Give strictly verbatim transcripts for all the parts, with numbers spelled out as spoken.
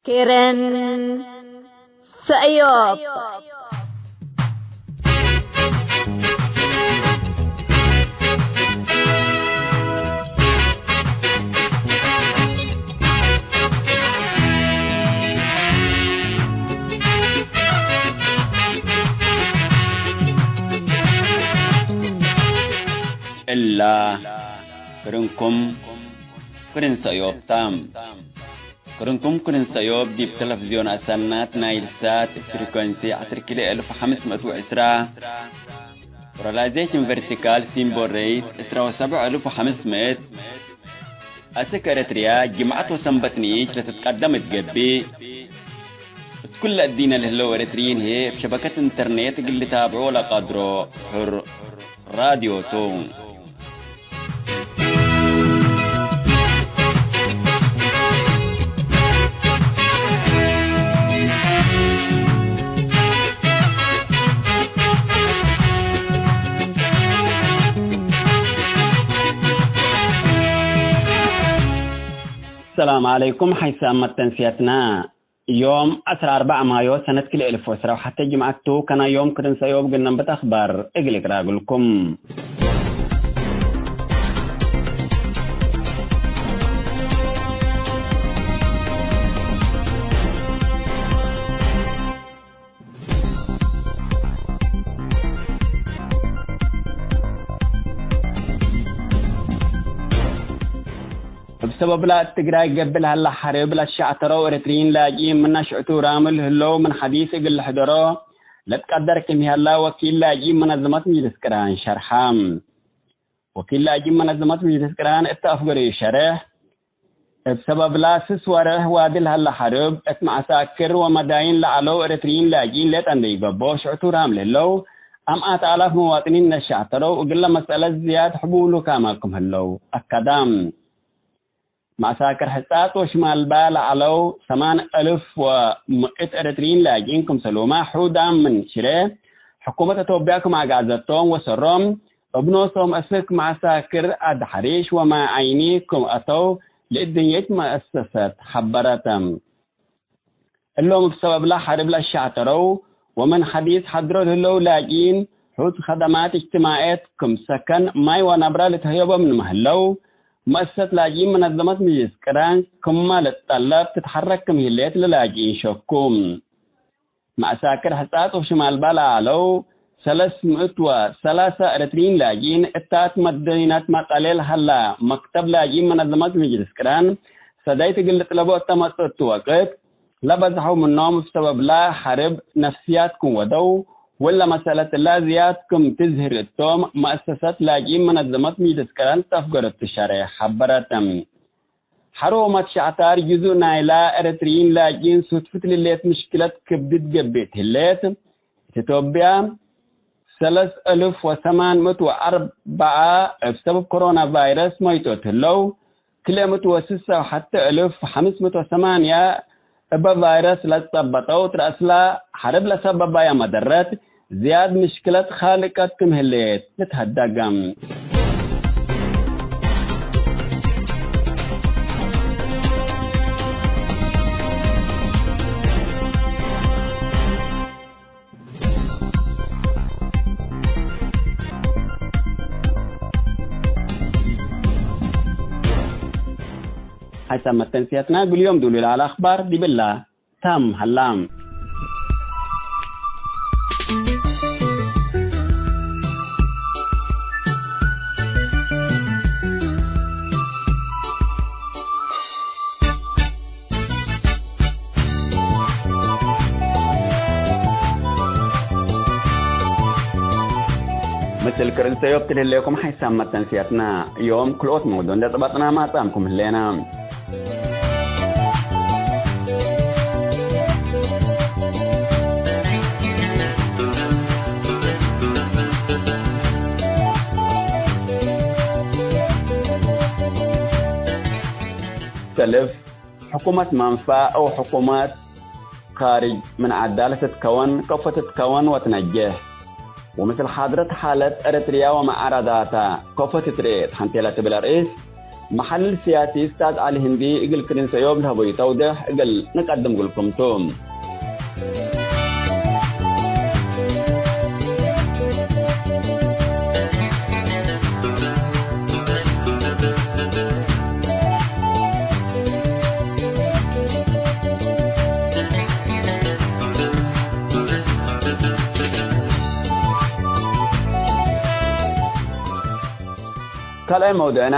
ክርን ሰእዮብ። እላ ክርንኩም ክርን ሰእዮብ ተ። ክርንኩም ክርን ሰእዮብ ዲብ ተለፍዝዮን አሰናት ናይል ሳት ፍሪኮንሲ ዐስር ኪሎ እልፍ ሐምስ ምእት ወዕስራ፣ ፖላራይዜሽን ቨርቲካል ሲምቦል ሬት ዕስራ ወሰብዕ እልፍ ወሐምስ ምእት፣ አስክ ኤረትርያ ጅምዐት ወሰንበት ንኢሽ ለትትቀደም እት ገብእ፣ እት ኩለ እዲነ ለህለው ኤረትርዪን ህዬ እብ ሸበከት ኢንተርኔት እግል ልታብዖ ለቀድሮ ሕር ራድዮ ቱ። ሰላም ዐለይኩም ሐይሳም መተንስያትና። ዮም ዐስር አርበዕ ማዮ ሰነት ክልኤ እልፍ ወዕስራ ወሐተ ጅምዐት ቱ፣ ከና ዮም ክርን ሰእዮብ ግነንበት አክባር እግል እቅራግልኩም። እብ ሰበብላ እት ትግራይ ገብእ ለሀላ ሐርብ ለትሸዕተረው ኤረትርዪን ላጅኢን ምነ ሽዕቱ ራምል ህለው ምን ሐዲስ እግል ልሕደሮ ለትቀደር ክም ሀላ ወኪል ላጅኢን መነዘመት ምጅልስ ቅራን ሸርሐ። ወኪል ላጅኢን መነዘመት ምጅልስ ቅራን እት አፍገረዩ ሸርሕ፣ እብ ሰበብላ ስስ ወርሕ ዋዲ ለሀላ ሐርብ እት መዐሳክር ወመዳይን ለዐለው ኤረትርዪን ላጅኢን ሌጠ እንዴ ኢገብኦ ሽዕቱ ራምል ህለው፣ አምኣት አላፍ መዋጥኒን ለትሸዕተረው እግለ መሰለት ዝያድ ሕቡሉ ካማ ክም ህለው አከደ። መዐሳክር ሕጻጽ ወሽማልባ ለዐለው ሰማን እልፍ ወምእት ኤረትርዪን ላጅኢን ክምሰሉመ ሑዳም ምን ሽሬ ሕኩመት አቶብያ ክም አግዓዘቶም ወሰሮም፣ እብ ኖሶም አስክ መዐሳክር አድሐሪሽ ወማይ ዐይኒ ክም አተው ለእድንየት መአሰሰት ሐበረት። እሎም እብ ሰበብላ ሐርብ ለትሸዕተረው ወምን ሐዲስ ሐድሮ ለህለው ላጅኢን ሑድ ከደማት እጅትማዕየት ክም ሰከን፣ ማይ ወነብረ ልትሀየቦ ምንመ ህለው፣ መአሰሰት ላጅኢን መነዘመት ምጅልስ ቅራን ክመ ልትጠለብ ትትሐረክ ክም ህሌት ለላጅኢን ሸኩ። መዐሳክር ሕጻጽ ወሽማልባ ለዐለው ሰለስ ምእት ወሰላሰ ኤረትርዪን ላጅኢን እታት መዲነት መቀሌ ለሀላ መክተብ ላጅኢን መነዘመት ምጅልስ ቅራን ሰዳይት እግል ልጥለቦ እተ መጽአቱ ወቅት፣ ለበዝሐው ምኖም እብ ሰበብላ ሐርብ ነፍስያት ክም ወደው፣ ወለ መሰለት እላ ዝያድ ክም ትዝህር እቶም መአሰሰት ላጅኢን መነዘመት ምጅልስ ቅራን ተፍገረቱ ሸሬሕ ሐበረት። ሐሮ መትሸዕታር ጅዙእ ናይላ ኤረትርዪን ላጅኢን ሱድፍት ልሌት ምሽክለት ክብድት ገብእት ህሌት። እት ኢትዮጵያ ሰለስ እልፍ ወሰማን ምእት ወአርበዓ እብ ሰበብ ኮሮና ቫይረስ መይቶት ህለው። ክልኤ ምእት ወስሳ ወሐተ እልፍ ሐምስ ምእት ወሰማንያ እበ ቫይረስ ለትጸበጠው፣ ትረአስላ ሐርብ ለሰበባያ መደረት ዝያድ ምሽክለት ካልቀት ክም ህሌት ልትሀደግ። ሐሳብ መተንስያትና እግል ዮም ዱሉ ለዐለ አኽባር ዲብላ ታም ሀላ። ምስል ክርን ሰእዮብ ትልህሌኩም ሐይሳም መተንስያትና፣ ዮም ክልኦት መውዱዕ እንዴ ጸበጥና ማጻምኩም ህሌና። ሰልፍ ሕኩመት መንፈ አው ሕኩመት ካርጅ ምን ዐዳ ለትትከወን ከፎ ትትከወን ወትነጅሕ፣ ወምስል ሓድረት ሓለት ኤረትርያ ወመዓረዳታ ከፎ ትትርኤ ተሐንቴ ለትብል ርእስ፣ መሐልል ስያሲ እስታዝ ዐሊ ህንዲ እግል ክሪን ሰእዮብ ለሀበዩ ተውዴሕ እግል ንቀድም እግልኩም ቱ። ካልኣይ መውዱዕና፣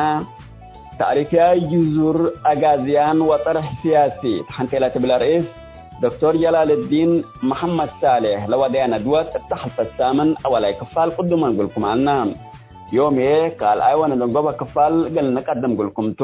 ታሪክያይ ጅዙር አጋዝያን ወጠርሕ ስያሲ ተሐንቴለ ትብል አርእስ፣ ዶክቶር ጀላለዲን መሐመድ ሳሌሕ ለወደየ ነድወት እተ ሐልፈት ሳምን አወላይ ክፋል ቅዱመ እግልኩም ዐልነ። ዮም ህዬ ካልኣይ ወነደንጎበ ክፋል እግል ንቀድም እግልኩም ቱ።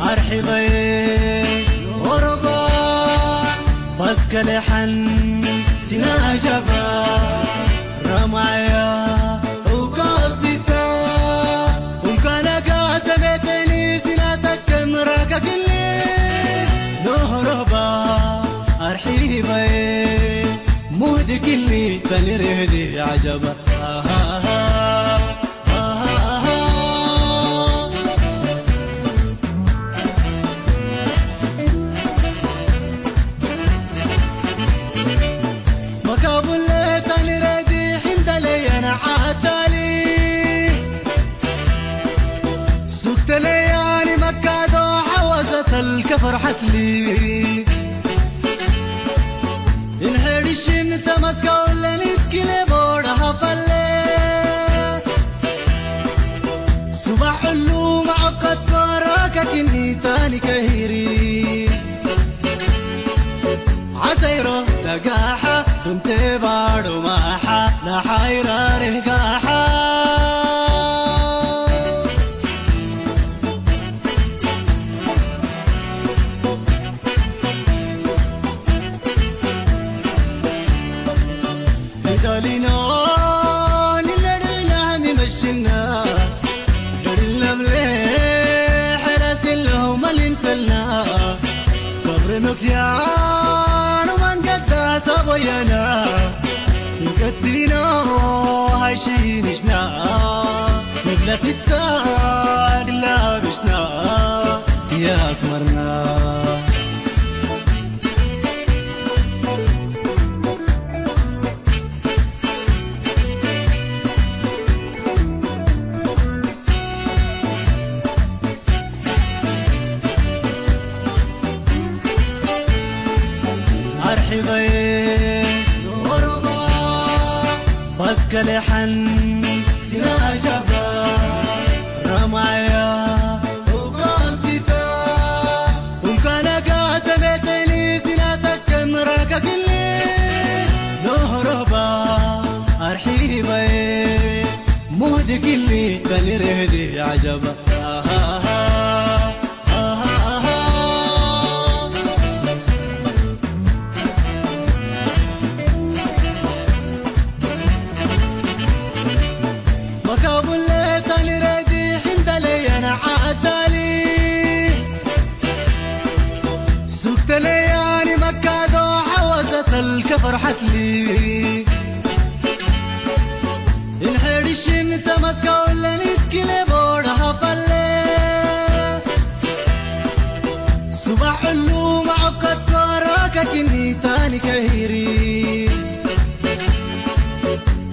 አርሒበየ ኦሮባ ባስከለ ሐን ሲና ጀባ ረማያ ኡቃብቲታ ኡንካነጋ ተሜተኒ ሲና ተከም ረከክሊ ኖሮባ አርሒበየ ሙድክሊ ተንርህዲ አጀባ መካቡለ ታኒ ረዲሕ እንተለየነ ዓታሊ ሱክተለያኒ መካዶ ሐወዘተል ከፈርሐትሊ እንሕርሽም ተመትከውለን እስኪለ ቦርድ ሀፈለ ሱባሕ እሉ መዐቀት ኮረ ከክኒ ታኒ ከሂሪ ዐሰይሮ ደጋሐ ዱምቴ ባዶ ማሓ ለሓይራ ርህጋሓ ፊደሊኖ ሊለድላሚ መሽና ገድለምሌ ሐራሲለሁ መሊንፈልና ገብረ መፍያኑ መንገዳ ሳቦየና ንገዲኖ ሃይሺንሽና ንብለፊታ ግላብሽና ያክመርና አርሒበየ ኦሮሞ ባስከለ ሐን ሲና ሸባ ረማያ ኡቃምቲታ ኡንካነጋ ተሜተኒ ሲና ተከም ረከክሊ ኖሮባ አርሒበየ ሙህድክሊ ከኒ ርህዲ አጀባ መካቡለ ታኒ ረዲሕ እንተለየነ ዓታሊ ሱክተለያኒ መካዶ ሐወዘተል ከፈርሐትሊ እንሕርሽም ተመትከውለን እስኪለ ቦርድ ሀፈለ ሱባሕ እሉ መዐቀት ኮረ ከክኒ ታኒ ከሂሪ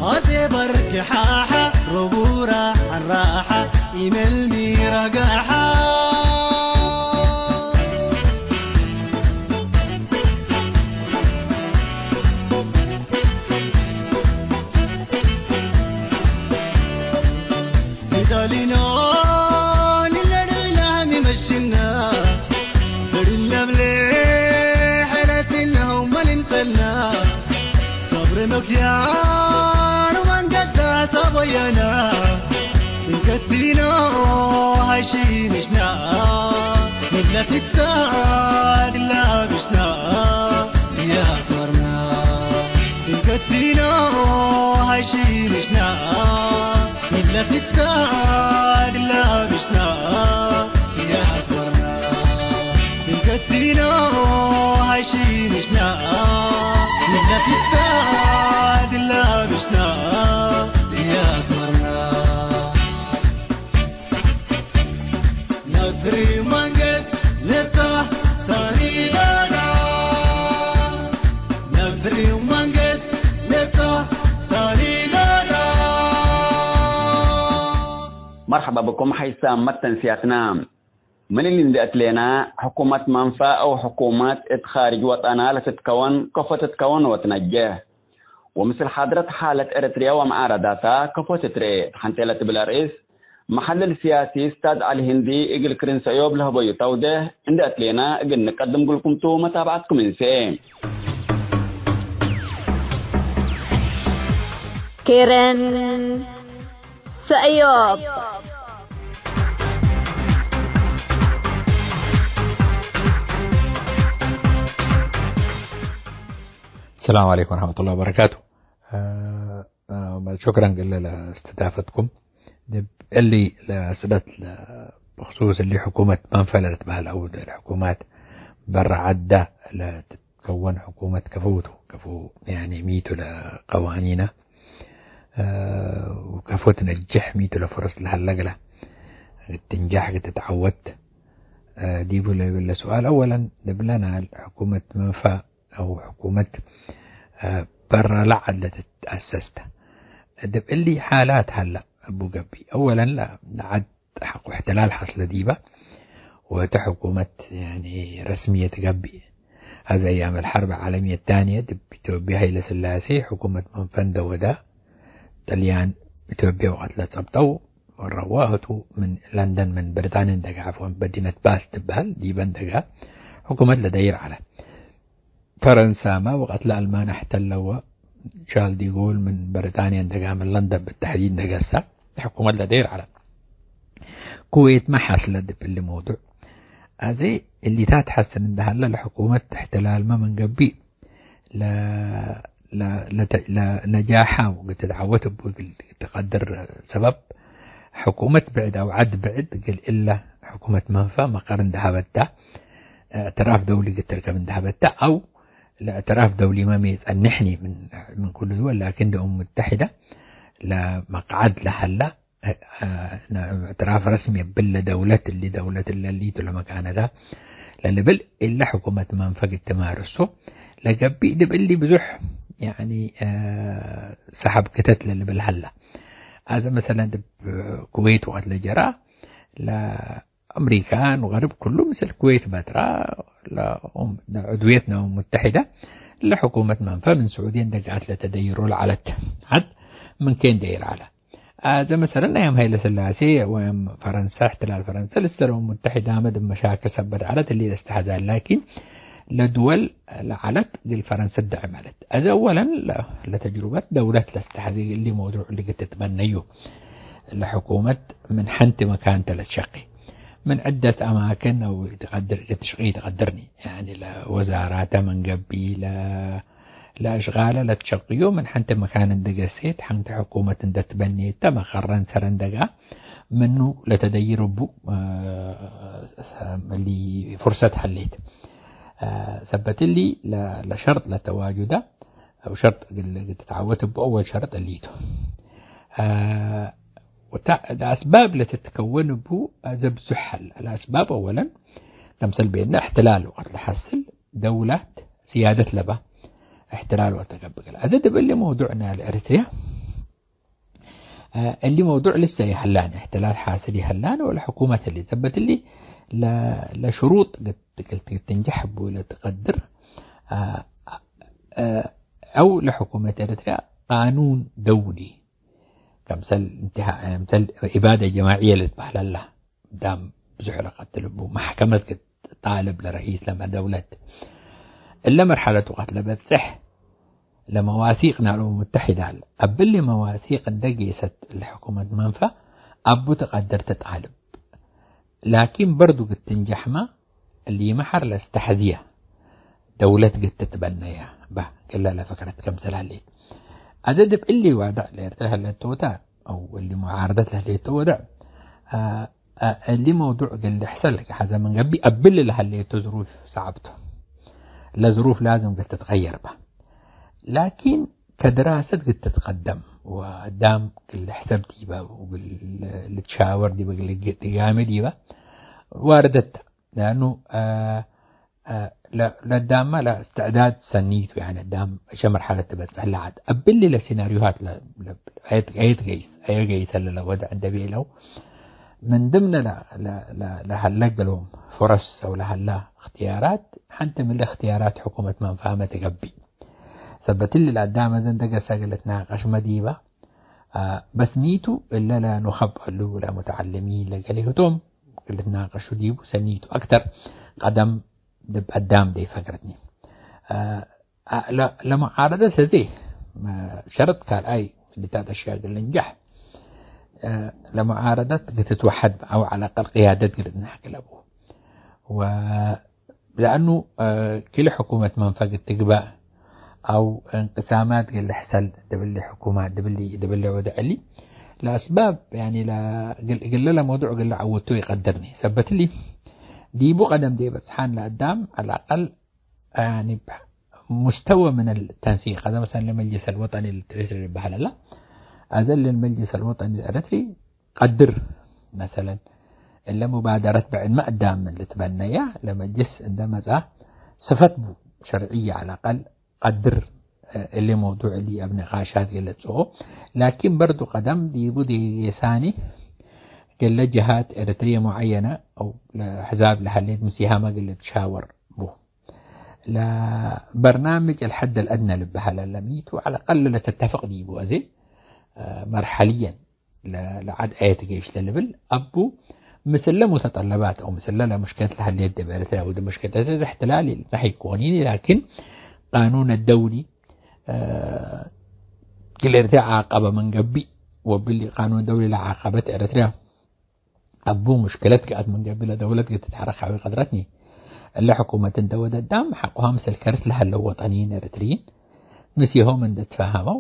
አዜ በርኪ ሓሓ ሮቡራ ሐራሓ ኢመልሚ ረጋሓ ፊደሊኖ ያና እንከቲኖ ሃይሺንሽና፣ ምለትታ ድላብሽና ያኮርና። እንከቲኖ ሃይሺንሽና፣ ምለትታ ድላብሽና ያኮርና። እንከቲኖ ሃይሺንሽና፣ ምለትታ ድላብሽና ያኮርና። ነስሪ መንገድ ነታ ታሪዳዳ፣ ነስሪ መንገድ ነታ ታሪዳዳ። መርሐባ ብኩም ሐይሳም መተንስያትና። ምን እሊ እንዴ አትሌና፣ ሕኩመት መንፈ አው ሕኩመት እት ካርጅ ወጠና ለትትከወን ከፎ ትትከወን ወትነጅሕ። ወምስል ሓድረት ሓለት ኤረትርያ ወመዓረዳታ ከፎ ትትርኤ፣ ተሐንቴ ለትብል አርእስ፣ መሐልል ስያሲ እስታዝ ዐሊ ህንዲ እግል ክርን ሰእዮብ ለህበዩ ተውዴሕ እንዴ አትሌና እግል ንቀድም ግልኩም ቱ፣ መታብዐትኩም እንሴ። ክርን ሰእዮብ። ሰላም ዐለይኩም ወረሕመቱላሂ ወበረካቱ። አ፣ አ፣ ሸክረን እግለ ለእስትዳፈትኩም። ዲብ እሊ ለአስእለት ለ-፣ ብክሱስ እሊ ሕኩመት መንፈ ለልትበህል አው ለሕኩማት በረ ዐዳ ለትትከወን ሕኩመት ከፎ ቱ፣ ከፎ ያኒ ሚቱ ለቀዋኒና፣ አ፣ ወከፎ ትነጅሕ ሚቱ ለፈረስ ለሀለ እግላ ትንጃሕ ትትዐወት፣ አ፣ ዲቡ ለብል ለሱኣል አወለን ልብለናል ሕኩመት መንፈ አው ሕኩመት፣ አ፣ በረ ለዐድ ለትትአሰስ ተ። ዲብ እሊ ሓላት ሀለ እቡ ገብእ። አወለን ለ-፣ ለዐድ ሐቆ እሕትላል ሐስለ ዲበ ወእተ ሕኩመት፣ ያኒ፣ ረስምየት ገብእ። አዜ አያም አልሐርብ ዓለምየት ታንየት ዲብ ኢትዮጵያ ሀይለ ስላሴ ሕኩመት መንፈ እንዴ ወዳ፣ ጥልያን ኢትዮጵያ ወቀት ለጸብጠው ወረዋ ህቱ ምን ለንደን ምን ብሪጣንያ እንዴ ገአ፣ ዐፍወን፣ መዲነት ባስ ትበህል ዲበ እንዴ ገአ ሕኩመት ለደይር ዐለ። ፈረንሳመ ወቀት ለአልማን አሕተለወ፣ ሻርል ዲጎል ምን ብሪጣንያ እንዴ ገአ፣ ምን ለንደን ብተሕዲድ እንዴ ገሰ፣ ሕኩመት ለደይር ዐለ። ኩዌትመ ሐስለ ዲብ እሊ መውዱዕ። አዜ እሊታት ሐስን እንዴ ሀለ፣ ለሕኩመት እሕትላልመ ምን ገብእ፣ ለ-፣ ለ-፣ ለተ-፣ ለነጃሓ ወእግል ትትዐወት እቡ እግል ትቀድር። ሰበብ ሕኩመት ብዕድ አው ዐድ ብዕድ እግል እለ ሕኩመት መንፈ መቀር እንዴ ሀበታ፣ እዕትራፍ ደውሊ እግል ትርከብ እንዴ ሀበታ፣ አው ለእዕትራፍ ደውሊመ ሚ ጸንሕኒ ምን፣ ምን ኩሉ ድወል፣ ላኪን ለእም ሙተሕደ ለመቅዐድ ለሀላ፣ እ፣ እ፣ እዕትራፍ ረስሚ እብለ ደውለት እሊ፣ ደውለት እለ እሊቱ ለመካነታ ለልብል እለ ሕኩመት መንፈ እግል ትማርሶ ለገብእ ዲብ እሊ ብዙሕ፣ ያኒ፣ እ፣ ሰሐብ ክተት ለልብል ሀላ። አዜ መሰለን ዲብ ኩዌት ወቀት ለጀራ፣ ለአምሪካን ወገርብ ኩሉ ምስል ኩዌት በጥራ፣ ለኡም-፣ ለዕድውየት ለእም ሙተሕደ፣ ለሕኩመት መንፈ ምን ስዑድየ እንዴ ገአት ለተደይሮ ለዐለት ዐድ ምንኬን ደይር ዐለ። አዜ መሰለን አያም ሀይለ ስላሴ ወይም ፈረንሰ፣ እሕትላል ፈረንሰ፣ ልሰ ለእም ሙተሕዳመ ዲብ መሻክል ሰበት ዐለት እሊ ለስተሐዛል፣ ላኪን ለድወል ለዐለት እግል ፈረንሰ ደዕም ዐለት። አዜ አወለን ለ-፣ ለተጅሩበት ደውለት ለስተሐዜ እሊ መውዱዕ እሊ እግል ትትበነዩ፣ ለሕኩመት ምን ሐንቲ መካን ተ ለትሸቂ፣ ምን ዐደት አማክን አው ትቀድር፣ እግል ትሽቂ ትቀድርኒ። ያኒ ለወዛራተ ምን ገብእ፣ ለ-፣ ለአሽቃለ ለትሸቅዩ ምን ሐንቲ መካን እንዴ ገሴት፣ ሐንቲ ሕኩመት እንዴ ትበኔት ተ መቀረን ሰረ እንዴ ገአ ምኑ ለተደይር እቡ፣ አ፣ እሊ ፍርሰት ሀሌት። አ፣ ሰበት እሊ ለ-፣ ለሸርጥ ለተዋጁዳ አው ሸርጥ እግል፣ እግል ትትዐወት እቡ አወል ሸርጥ እሊቱ። አ፣ ወታ-፣ ለአስባብ ለትትከወን እቡ አዜ ብዙሕ ሀለ። ለአስባብ አወለን፣ ከምሰል ቤነ እሕትላል ወቀት ለሐስል ደውላት ስያደት ለባ እሕትላል ወቀት ለገብእ ገለ። አዜ ዲብ እሊ መውዱዕ ናይ ኤሪትርያ፣ አ፣ እሊ መውዱዕ ልሰ ይሀላነ፣ እሕትላል ሓስል ይሀላነ ወለ ሕኩመት እሊ ሰበት እሊ ለ-፣ ለሽሩጥ እግል ትንጀሕ እቡ ለትቀድር፣ አ፣ አ፣ አው ለሕኩመት ኤሪትርያ ቃኑን ደውሊ፣ ከምሰል እንትሃ-፣ ምሰል ኢባደ ጀማዕየ ልትበህል ሀላ፣ ዳም ብዙሕ ለቀትል እቡ፣ መሕከመት እግል ጣልብ ለረኢስ ለመ ደውለት፣ እለ መርሐለት ወቀት ለበጽሕ፣ ለመዋሲቅ ናልኡ ሙተሒድ ዐለ። እብሊ መዋሲቅ እንደ ጌሰት ለሕኩመት መንፈ አቡ ትቀድር ትጣልብ። ላኪን በርዱ ግትንጀሕመ እሊ መሐር ለስተሐዝየ ደውለት ግትትበነየ በ። ገለ ለፈክረት ከምሰል ሀሌት። አዘ ድብ እሊ ዋድዕ ለኤርትረ ሀለቶተ አው እሊ ሙዓረደት ለህሌቶ ወድዕ፣ አ፣ አ፣ እሊ መውዱዕ እግል ልሕሰል ሐዘ ምን ገብእ አብል ለሀሌቶ ዝሩፍ ሰዐብቱ። ለዝሩፍ ላዝም እግል ትትቀየር በ። ላኪን ከድራሰት እግል ትትቀደም ወአዳም እግል ልሕሰብ ዲበ ወእግል ልትሻወር ዲበ እግል ትጋሜ ዲበ ዋርደት። ለአኑ፣ አ፣ አ፣ ለ-፣ ለዳመ ለእስትዕዳድ ሰኒቱ፣ ያኒ ዳም እሸ መርሐለት ትበጽሕ ለዐድ። እብሊ ለሲናርዮሃት ለ-፣ ለ-፣ አየት፣ አየት ገይስ፣ አየ ገይሰ ለለወድዕ እንደ ቤለው፣ ምን ድምነ ለ-፣ ለ-፣ ለ-፣ ለሀለ ገሎም ፍረስ አው ለሀላ እክትያራት፣ ሐንቲ ምን እክትያራት ሕኩመት መንፋመ ትገብእ። ሰበት እሊ ለአዳመ ዘንደ ገሰ እግል ልትናቀሽ መዲበ፣ አ፣ በስ ሚቱ እለ ለኑኸብ አሉ ለሙተዐልሚን ለገሌ ህቶም እግል ልትናቀሹ ዲቡ ሰኒቱ አክተር ቀደም ልብ አዳም ደይ ፈግረትኒ። አ፣ አ፣ ለ-፣ ለመዓረደት ህዜ፣ አ፣ ሸርጥ ካልኣይ ልታት አሽያእ እግል ልንጀሕ፣ አ፣ ለመዓረደት ግትትወሐድ አው ዐለ አቀል ቅያደት ግልጽ ነሕክል አቡ። ወ-፣ ለአኑ፣ አ፣ ክል ሕኩመት መንፈግ ትግባእ አው እንቅሳማት ግል ሕሰል ድብሊ ሕኩማት ድብሊ፣ ድብሊ ወደ እሊ ለአስባብ፣ ያኒ፣ ለ-፣ ግል-፣ ግለ ለመውዱዕ ግለ ዐውቱ ይቀድርኒ። ሰበትሊ ዲቡ ቀደም ዴ በጽሓን ለአዳም ዐለ አቀል ያኒ፣ ሙስተወ ምን ተንሲቅ፣ አዘ መሰለን ለመጅልስ አልወጠኒ ለትሪትሪ ልበሀል አላ፣ አዘ ለመጅልስ አልወጠኒ ለኤረትሪ ቀድር፣ መሰለን፣ እለ ሙባደረት ብዕድመ አዳም ምን ልትበነያ ለመጅልስ እንደ መጽአ ስፈት ቡ፣ ሸርዕየ ዐለ አቀል ቀድር፣ እሊ መውዱዕ እሊ እብ ንቃሻት ገለጽኦ። ላኪን በርዱ ቀደም ዲቡ ዴሳኒ ገለ ጀሃት ኤረትርየ ሙዐየነ አው ለአሕዛብ ለሀሌት ምስያመ ገለ ትሻወር ቡ። ለበርናምጅ አልሐድ አልአድነ ልበሀል አለ፣ ሚቱ ዐለ አቀል ለተተፍቅ ዲቡ። አዜ፣ አ፣ መርሐልየን ለ-፣ ለዐድ አየት ጌሽ ለልብል አቡ ምስለ ሙተጠለባት አው ምስለ ለሙሽከለት ለሀሌት ዲብ ኤረትርያ ወዲ ሙሽከለት እሕትላል ኢልጸሕ ኢኮኒኒ፣ ላኪን ቃኑን አደውሊ፣ አ፣ እግል ኤረትርያ ዓቀበ ምን ገብእ ወብሊ ቃኑን ደውሊ ለዓቀበት ኤረትርያ አቡ ሙሽክለት ገአት ምን ገብእ ለደውለት እግል ትትሐረክ ሐዊ ቀድረትኒ። እለ ሕኩመት እንደ ወደ አዳም ሐቆሃ ምስል ከርስ ለሀለው ወጠንይን ኤረትርይን ምስየሆም እንደ ትፋሀመው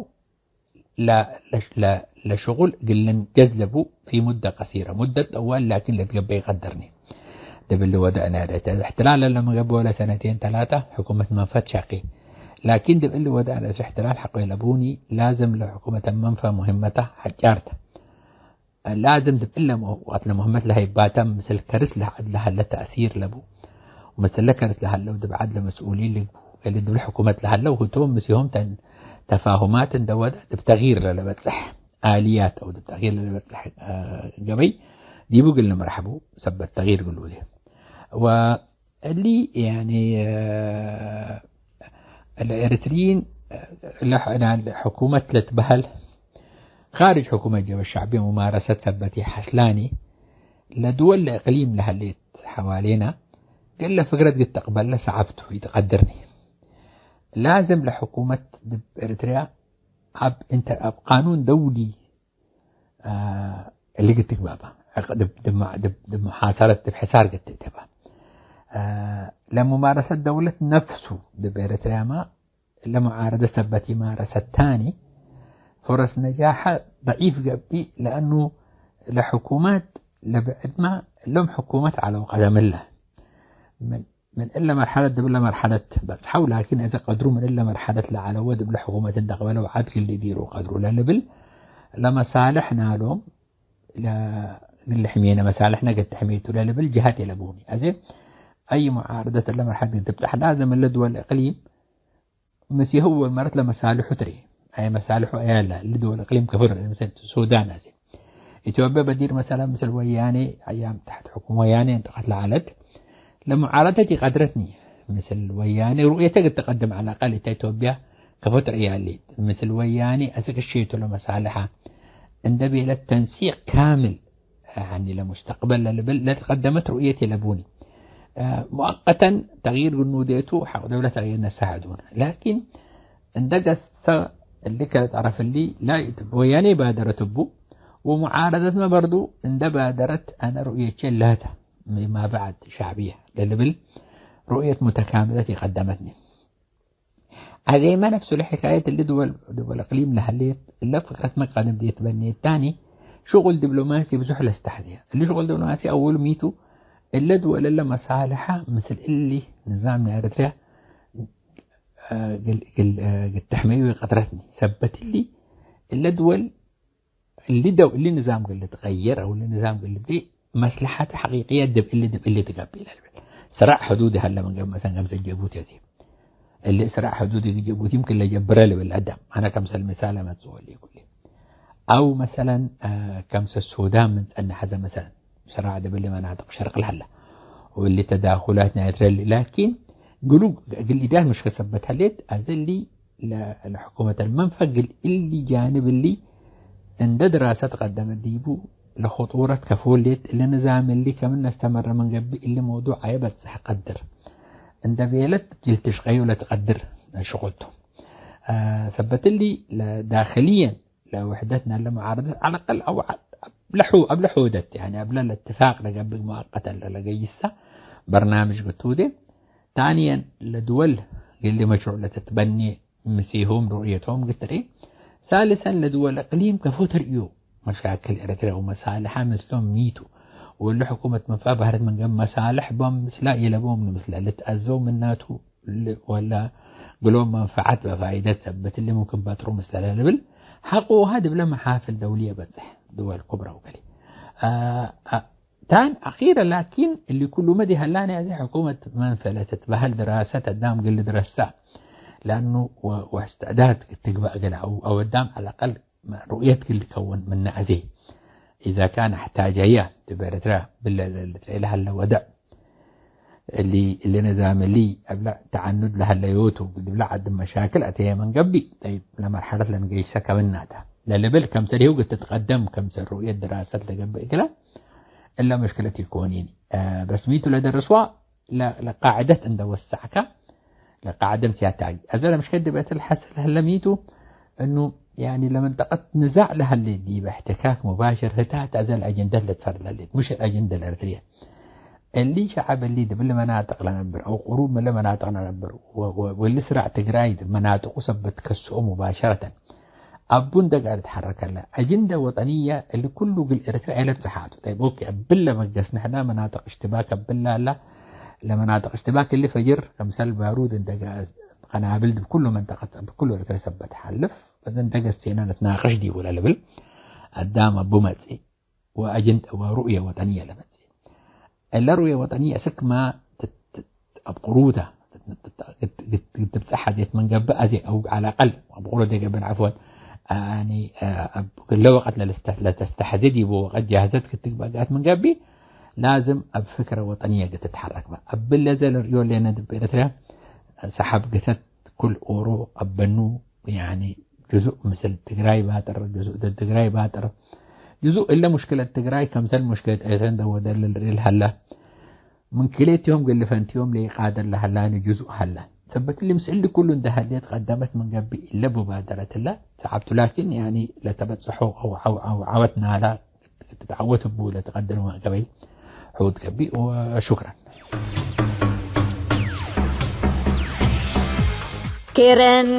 ለ-፣ ለ-፣ ለ-፣ ለሽቁል እግል ልንጀዝ ለቡ ፊ ሙደ ቀሲረ። ሙደት ጠዋል ላኪን ለትገበእ ኢቀደርኒ። ዲብ እሊ ወድዕነ ርኢተ እሕትላል ለለመገበ ወለ ሰነቴን ተላተ ሕኩመት መንፈት ሸቂ። ላኪን ዲብ እሊ ወድዕነ እት እሕትላል ሐቆ ለቡኒ ላዝም ለሕኩመተ መንፈ ሙሂመተ ሐጫርተ። ላዝም ዲብ እለ ወቅት ለሙህመት ለሀይባተ ምስል ከርስ ለዐድ ለሀለ ተእሲር ለቡ። ወምስለ ከርስ ለሀለው ዲብ ዐድ ለመስኡሊን ልግቡ። እሊ ዲብ ሕኩመት ለሀለው ህቶም ምስዮም ተን-፣ ተፋሁማት እንደ ወደ ዲብ ተግይር ለለበጽሕ አልያት አው ዲብ ተግይር ለለበጽሕ፣ አ፣ ገበይ ዲቡ እግል ንመርሐቡ ሰበት ተግይር እግል ውሌ። ወ እሊ፣ ያኒ፣ እ፣ ለኤሪትሪይን፣ እ፣ ለሕ-፣ ና-፣ ሕኩመት ለትበሀል፣ ካርጅ ሕኩመት ጀበ ሸዕብየ ሙማረሰት ሰበት ኢሐስላኒ፣ ለድወል ለእቅሊም ለሀሌት ሐዋሌና፣ ገሌ ፍክረት ግድ ተቅበለ ሰዐብቱ ኢትቀድርኒ። ላዝም ለሕኩመት ዲብ ኤሪትሪያ አብ እንተ፣ አብ ቃኑን ደውሊ አ፣ እሊ ግድ ትግባእ በ። ዕቅ-፣ ድብ፣ ድብ፣ ድብ፣ ድብ መሓሰረት፣ ድብ ሕሳር ግድ ትእተ በ። አ፣ ለሙማረሰት ደውለት ነፍሱ፣ ድብ ኤረትርያማ ለሙዓረደት ሰበት ኢማረሰት ታኒ፣ ፈረስ ነጃሐ ደዒፍ ገብእ፣ ለአኑ ለሕኩማት ለብዕድማ እሎም ሕኩመት ዐለው ቀደምለ። ምን ምን እለ መርሐለት ዲብለ መርሐለት በጽሐው፣ ላኪን እተ ቀድሩ ምን እለ መርሐለት ለዐለወ ዲብለ ሕኩመት እንደ ቅበለው ዐድ እግል ሊዲሩ ቀድሩ ለልብል ለመሳልሕ ናሎም፣ ለእግል ሕሜነ መሳልሕነ ገት ሕሜቱ ለልብል ጅሀት የለቡኒ። አዜ አይ ሙዓረደት እለ መርሐለት እግል ትብጸሕ ላዝም እለ ድወል እቅሊም ምስየሁ ወል መረት ለመሳልሑ ትርኤ። አየ መሳልሑ አየ ለ፣ እሊ ድወል እቅሊም ከፍር፣ ምስል ሱዳን አዜ። ኢትዮጵያ በዲር መሰለን ምስል ወያኔ፣ አያም ተሕት ሕኩም ወያኔ እንጠቀት ለዐለት፣ ለሙዓረደት ኢቀድረትኒ። ምስል ወያኔ ሩእየተ እግል ትቀድም ዐለ አቀል እተ ኢትዮጵያ ከፈ ትርኤ ያሊት። ምስል ወያኔ አስክ እሼቱ ለመሳልሓ እንደ ቤለት ተንሲቅ ካምል፣ ያኒ ለሙስተቅበል ለልብል ለትቀደመት ሩእየት የለቡኒ። ሙአቀተን ተግይር ግኑዴቱ ሐቅ ደውለት ተግይር ነሳሐዱን። ላኪን እንደ ገሰ እሊ ከለ ጠረፍ እሊ ላ ይእትብ ወያኔ ባደረት እቡ ወሙዓረደትመ በርዱ እንደ ባደረት አነ ሩእየቼ ለህተ ማ በዕድ ሸዕብየ ለልብል ሩእየት ሙተካምለት ኢቀደመትኒ። አዜመ ነፍሱ ለሕካየት እሊ ድወል፣ ድወል እቅሊም ለሀሌት፣ እለ ፍክረትመ ቀደም ዲብ ትበኔት ታኒ፣ ሽቁል ዲብሎማሲ ብዙሕ ለስተሐዜ። እሊ ሽቁል ዲብሎማሲ አወሉ ሚቱ፣ እለ ድወል እለ መሳልሐ ምስል እሊ ንዛም ናይ ኤረትርያ፣ እ፣ ግል፣ ግል፣ እ፣ ግል ተሕመዩ ቀድረትኒ። ሰበት እሊ፣ እለ ድወል እሊ ደው፣ እሊ ንዛም እግል ልትቀየር አው እሊ ንዛም እግል ልብዴ መስለሐት ሐቂቅየት ዲብ እሊ ዲብ እሊ ትገብእ ለልብል። ስራዕ ሕዱድ ሀለ ምን ገብእ መሰለን ከምሰል ጅቡቲ አዜ። እሊ ስራዕ ሕዱድ እት ጅቡቲ ይምክን ለጀብረ ልብል አዳም። አነ ከምሰል ምሳል አመጽኦ እሊ ኩሊ። አው መሰለን፣ አ፣ ከምሰል ሱዳን ምን ጸንሐ ዘ መሰለን ስራዕ ዲብ እሊ መናጥቅ ሸርቅ ለሀለ። ወእሊ ተዳኩላት ናይ ኤረትርያ እሊ። ላኪን ግሉ እግል ኢዳት ምሽ ከሰበት ሀሌት አዜ እሊ ለ-፣ ለሕኩመት አልመንፈ እግል እሊ ጃንብ እሊ እንደ ድራሰት ቀደመት ዲቡ ለኽጡረት ከፎ ሌት፣ እሊ ንዛም እሊ ከምን ነስተመረ ምን ገብእ እሊ መውዱዕ አየ በጽሕ ቀድር እንደ ቤለት እግል ትሽቀዩ ለትቀድር ሽቁል ቱ። አ፣ ሰበት እሊ ለዳክልየን ለውሕደት ናለ መዓረደት ዐለ አቀል አው ዐ-፣ አብለ ሑ-፣ አብለ ሑደት፣ ያኒ አብለ ለእትፋቅ ለገብእ ሙአቀተን ለለገይሳ በርናምጅ ግቱዴ። ታንየን ለድወል እሊ መሽሩዕ ለትትበኔ ምስሆም ሩእየቶም ግትሬ። ሳልሰን ለድወል እቅሊም ከፎ ተርእዮ መሻክል ኤረትርያ ወመሳልሐ ምስሎም ሚቱ። ወእሊ ሕኩመት መንፈዐ ባህረት ምን ገብእ መሳልሕ ቦም ምስላ ኢለቦም ንምስለ ልትአዘው ምናቱ ል-፣ ወለ ግሎም መንፈዐት በፋይደት ሰበት እሊ ሙምክን በጥሩ ምስለ ለልብል ሐቆ ውሃ ዲብለ መሓፍል ደውልየ በጽሕ ድወል ኩብረ ወገሌ። አ፣ አ፣ ታን አኺረ ላኪን እሊ ኩሉመ ዲ ሀላነ አዜ ሕኩመት መንፈ ለትትበሀል ድራሰት አዳም እግል ልድረሳ። ለአኑ ወ-፣ ወእስትዕዳድ ትግበእ እግለ አው፣ አው አዳም ዐለ አቀል ሩእየት እግል ልከውን ምነ አዜ። ኢዛ ካን አሕታጀየ ዲብ ኤረትርያ ብለ ለልትረኤ ለሀለ ወደዕ እሊ፣ እሊ ንዛም እሊ እብለ ተዐኑድ ለሀለዮቱ፣ ዲብለ ዐድ መሻክል አተየ ምን ገብእ፣ ጠይብ፣ ለመርሐለት ለንገይሰ ከምናተ ለልብል፣ ከምሰል ህዩ እግል ትትቀደም፣ ከምሰል ሩእየት ድራሰት ለገብእ እግለ፣ እለ ምሽክለት ኢኮኒን። አ፣ በስ ሚቱ ለደርስዋ፣ ለ-፣ ለቃዕደት እንደ ወሰዕከ፣ ለቃዕደም ሲያታጊ። አዜ ለምሽክለት ዲብ ኤረትርያ ለሐሰል ለሀለ ሚቱ፣ እኑ፣ ያኒ፣ ለመንጠቀት ንዛዕ ለሀሌት ዲበ እሕትካክ ሙባሽር ህታት አዜ ለአጀንደት ለትፈርድ ለሀሌት፣ ሙሽ አጀንደ ለኤረትርየ። እሊ ሸዐብ እሊ ዲብሊ መናጥቅ ለነብር አው ቅሩብ ምለ መናጥቅ ለነብር ወ-፣ ወ-፣ ወእሊ ስራዕ ትግራይ ዲብ መናጥቁ ሰበት ከስኦ ሙባሸረተን አቡ እንደ ጋር ልትሐረክ ሀለ። አጅንደ ወጠንየ እሊ ኩሉ እግል ኤረትርያ ለብጽሓቱ። ጠይብ፣ ኦኬ፣ እብለ በገስ ንሕና መናጥቅ እሽትባክ እብለ ሀላ፣ ለመናጥቅ እሽትባክ እሊ ፈጅር ከምሰል ባሩድ እንደ ጋር ቀናብል ዲብ ኩሉ መንጠቀት እብ ኩሉ ኤረትርያ ሰበት ሐልፍ። በዘ እንደ ገሴነ ንትናቀሽ ዲቡ ለልብል አዳም አቡ መጽእ። ወአጅንደ ወሩእየ ወጠንየ ለመጽእ። እለ ሩእየ ወጠንየ እስክማ ትት-፣ ትት-፣ አብቅሩተ ትት-፣ ትት-፣ ትት-፣ ትብጸሕ አዜ ምን ገብእ አዜ አው ዐለ አቀል አብቅሩተ ገብን ዐፍወን፣ አኒ፣ አ፣ አብ ክለ ወቀት ለልስተ-፣ ለተስተሐዜ ዲቡ ወቀት ጃህዘት ክትግበእ ገአት ምን ገብእ፣ ላዝም አብ ፍክረ ወጠንየ እግል ትትሐረክ በ። እብለ ዘ ልርእዮ ሌነ ዲብ ኤረትርያ ሰሓብ ግተት ክል ኦሮ አበኑ፣ ያኒ ጅዙእ ምስል ትግራይ ባጥር፣ ጅዙእ ድድ ትግራይ ባጥር፣ ጅዙእ እለ ሙሽክለት ትግራይ ከምሰል ሙሽክለት ኤረትርያ እንደ ወደ ለልርኤ ለሀለ፣ ምን ክልኤቲሆም እግል ልፈንትዮም ለኢቃድር ለሀላኒ ጅዙእ ሀለ። ሰበት እሊ ምስል ኩሉ እንደ ሀሌት ቀደመት ምን ገብእ እለ ሙባደረት እለ ሰዓብቱ፣ ላኪን ያኒ ለተበጽሖ አው ዐው ዐው ዐወት ናላ ትትዐወት እቡ ለትቀድር ማእከበይ ሑድ ገብእ። ወሹክረን። ኬረን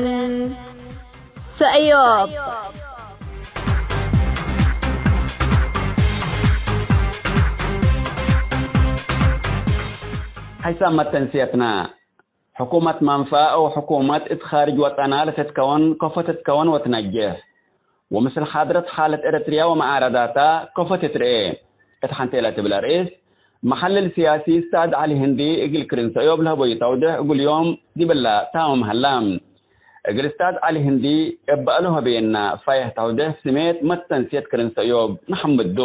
ሰእዮብ። ሐይሳም መተንስየትና፣ ሕኩመት መንፈ አው ሕኩመት እት ካርጅ ወጠና ለትትከወን ከፎ ትትከወን ወትነጅሕ። ወምስል ሓድረት ሓለት ኤረትርያ ወመዓረዳታ ከፎ ትትርኤ። እት ሐንቴ ለትብል አርእስ፣ መሐልል ስያሲ ስታዝ ዐሊ ህንዲ እግል ክርን ሰእዮብ ለህበዩ ተውድሕ እግል ዮም ዲብላ ታምም ሀላ። እግል ስታዝ ዐሊ ህንዲ እበ አሉ ሀበየና ፋይሕ ተውድሕ ስሜት መተንስየት ክርን ሰእዮብ ነሐምዱ።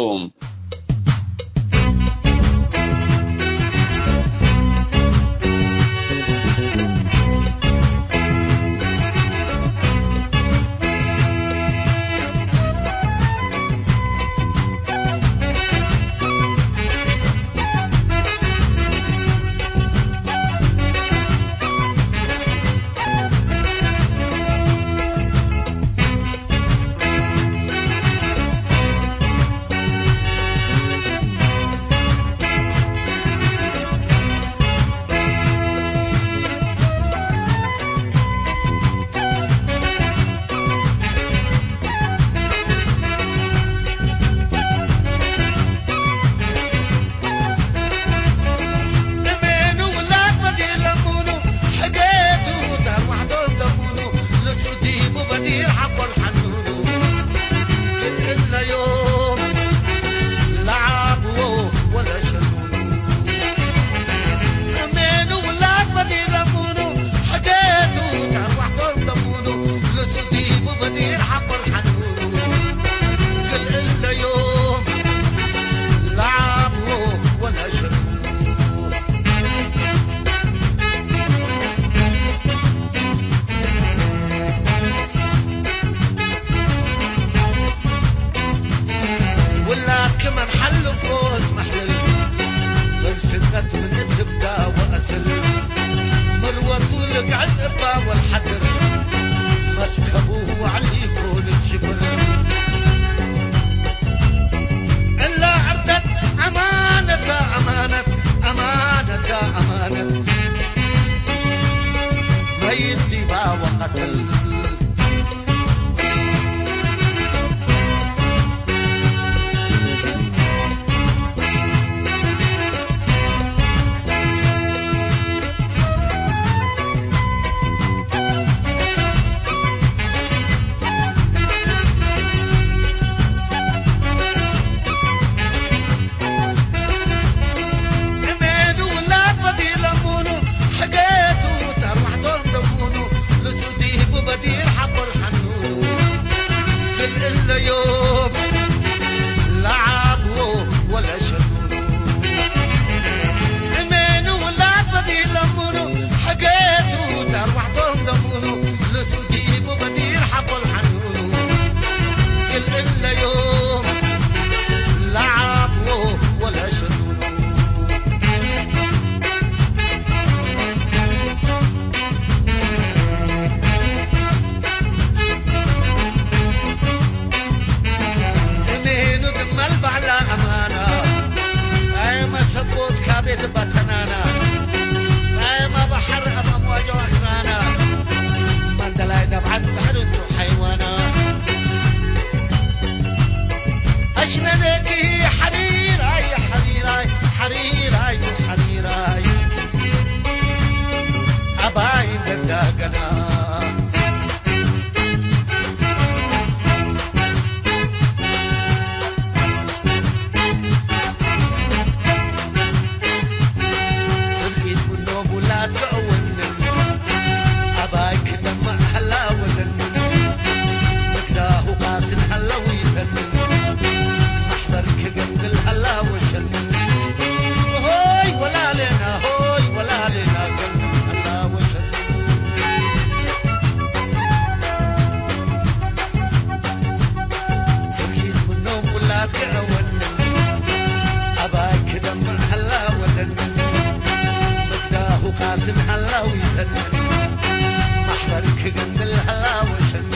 ማሕበርክ ገምል ሀላ ወሸን።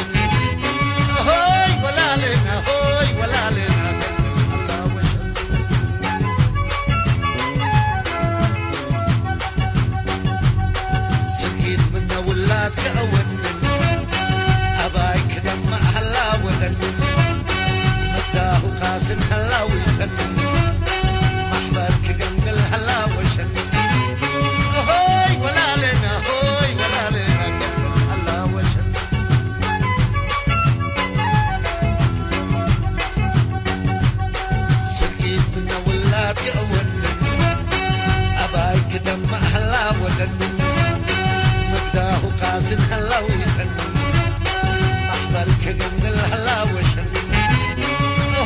ሆይ ወላሌና፣ ሆይ ወላሌና፣ ገምል ሀላ ወሸን። ስኪት ምነ ውላድ ከአወንን፣ አባይ ክደማ ሀላ ወደን። መዳሁ ቃስን ሀላ ወሸን። ማሕበር ክገምል ሀላ ወሸን። ሆይ ወላሌና፣ ሆይ ወላሌና፣ ገምል ሀላ ወሸን። ስኪት ምነ ውላድ ከአወንን፣ አባይ ክደማ ሀላ ወደን። መዳሁ ቃስን ሀላ ወሸን። ማሕበር ክገምል ሀላ ወሸን።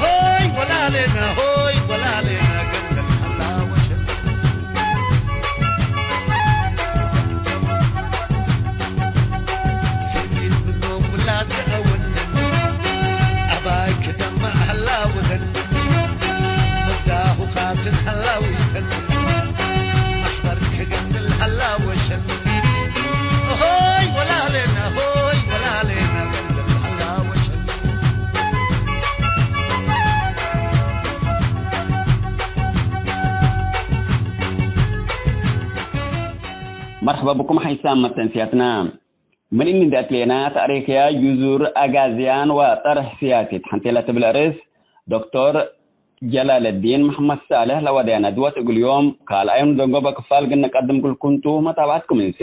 ሆይ ወላሌና፣ ሆይ ወላሌና፣ ገምል ሀላ ወሸን። ስኪት ምኖም ውላድ ከአወንን፣ አባይ ክደማ ሀላ ወደን። መዳሁ ቃስን ሀላ ወሸን። ማሕበር ክገምል ሀላ ወሸን። ሆይ ወላሌና፣ ሆይ ወላሌና፣ ገምል ሀላ ወሸን። መርሐባ ብኩም ሐይሳም መተንስያትና። ምን እንዴ አትሌና ተእሪክያ ጅዙር አጋዝያን ወጠርሕ ስያሲት ሐንቴ ለትብል አርእስ ዶክቶር ጀላለዲን መሐመድ ሳልሕ ለወደየ ነድወት እግል ዮም ካልኣዩን ደንጎበ ክፋል ግነ ቀድም ክልኩንቱ መታብዐትኩም እንሴ።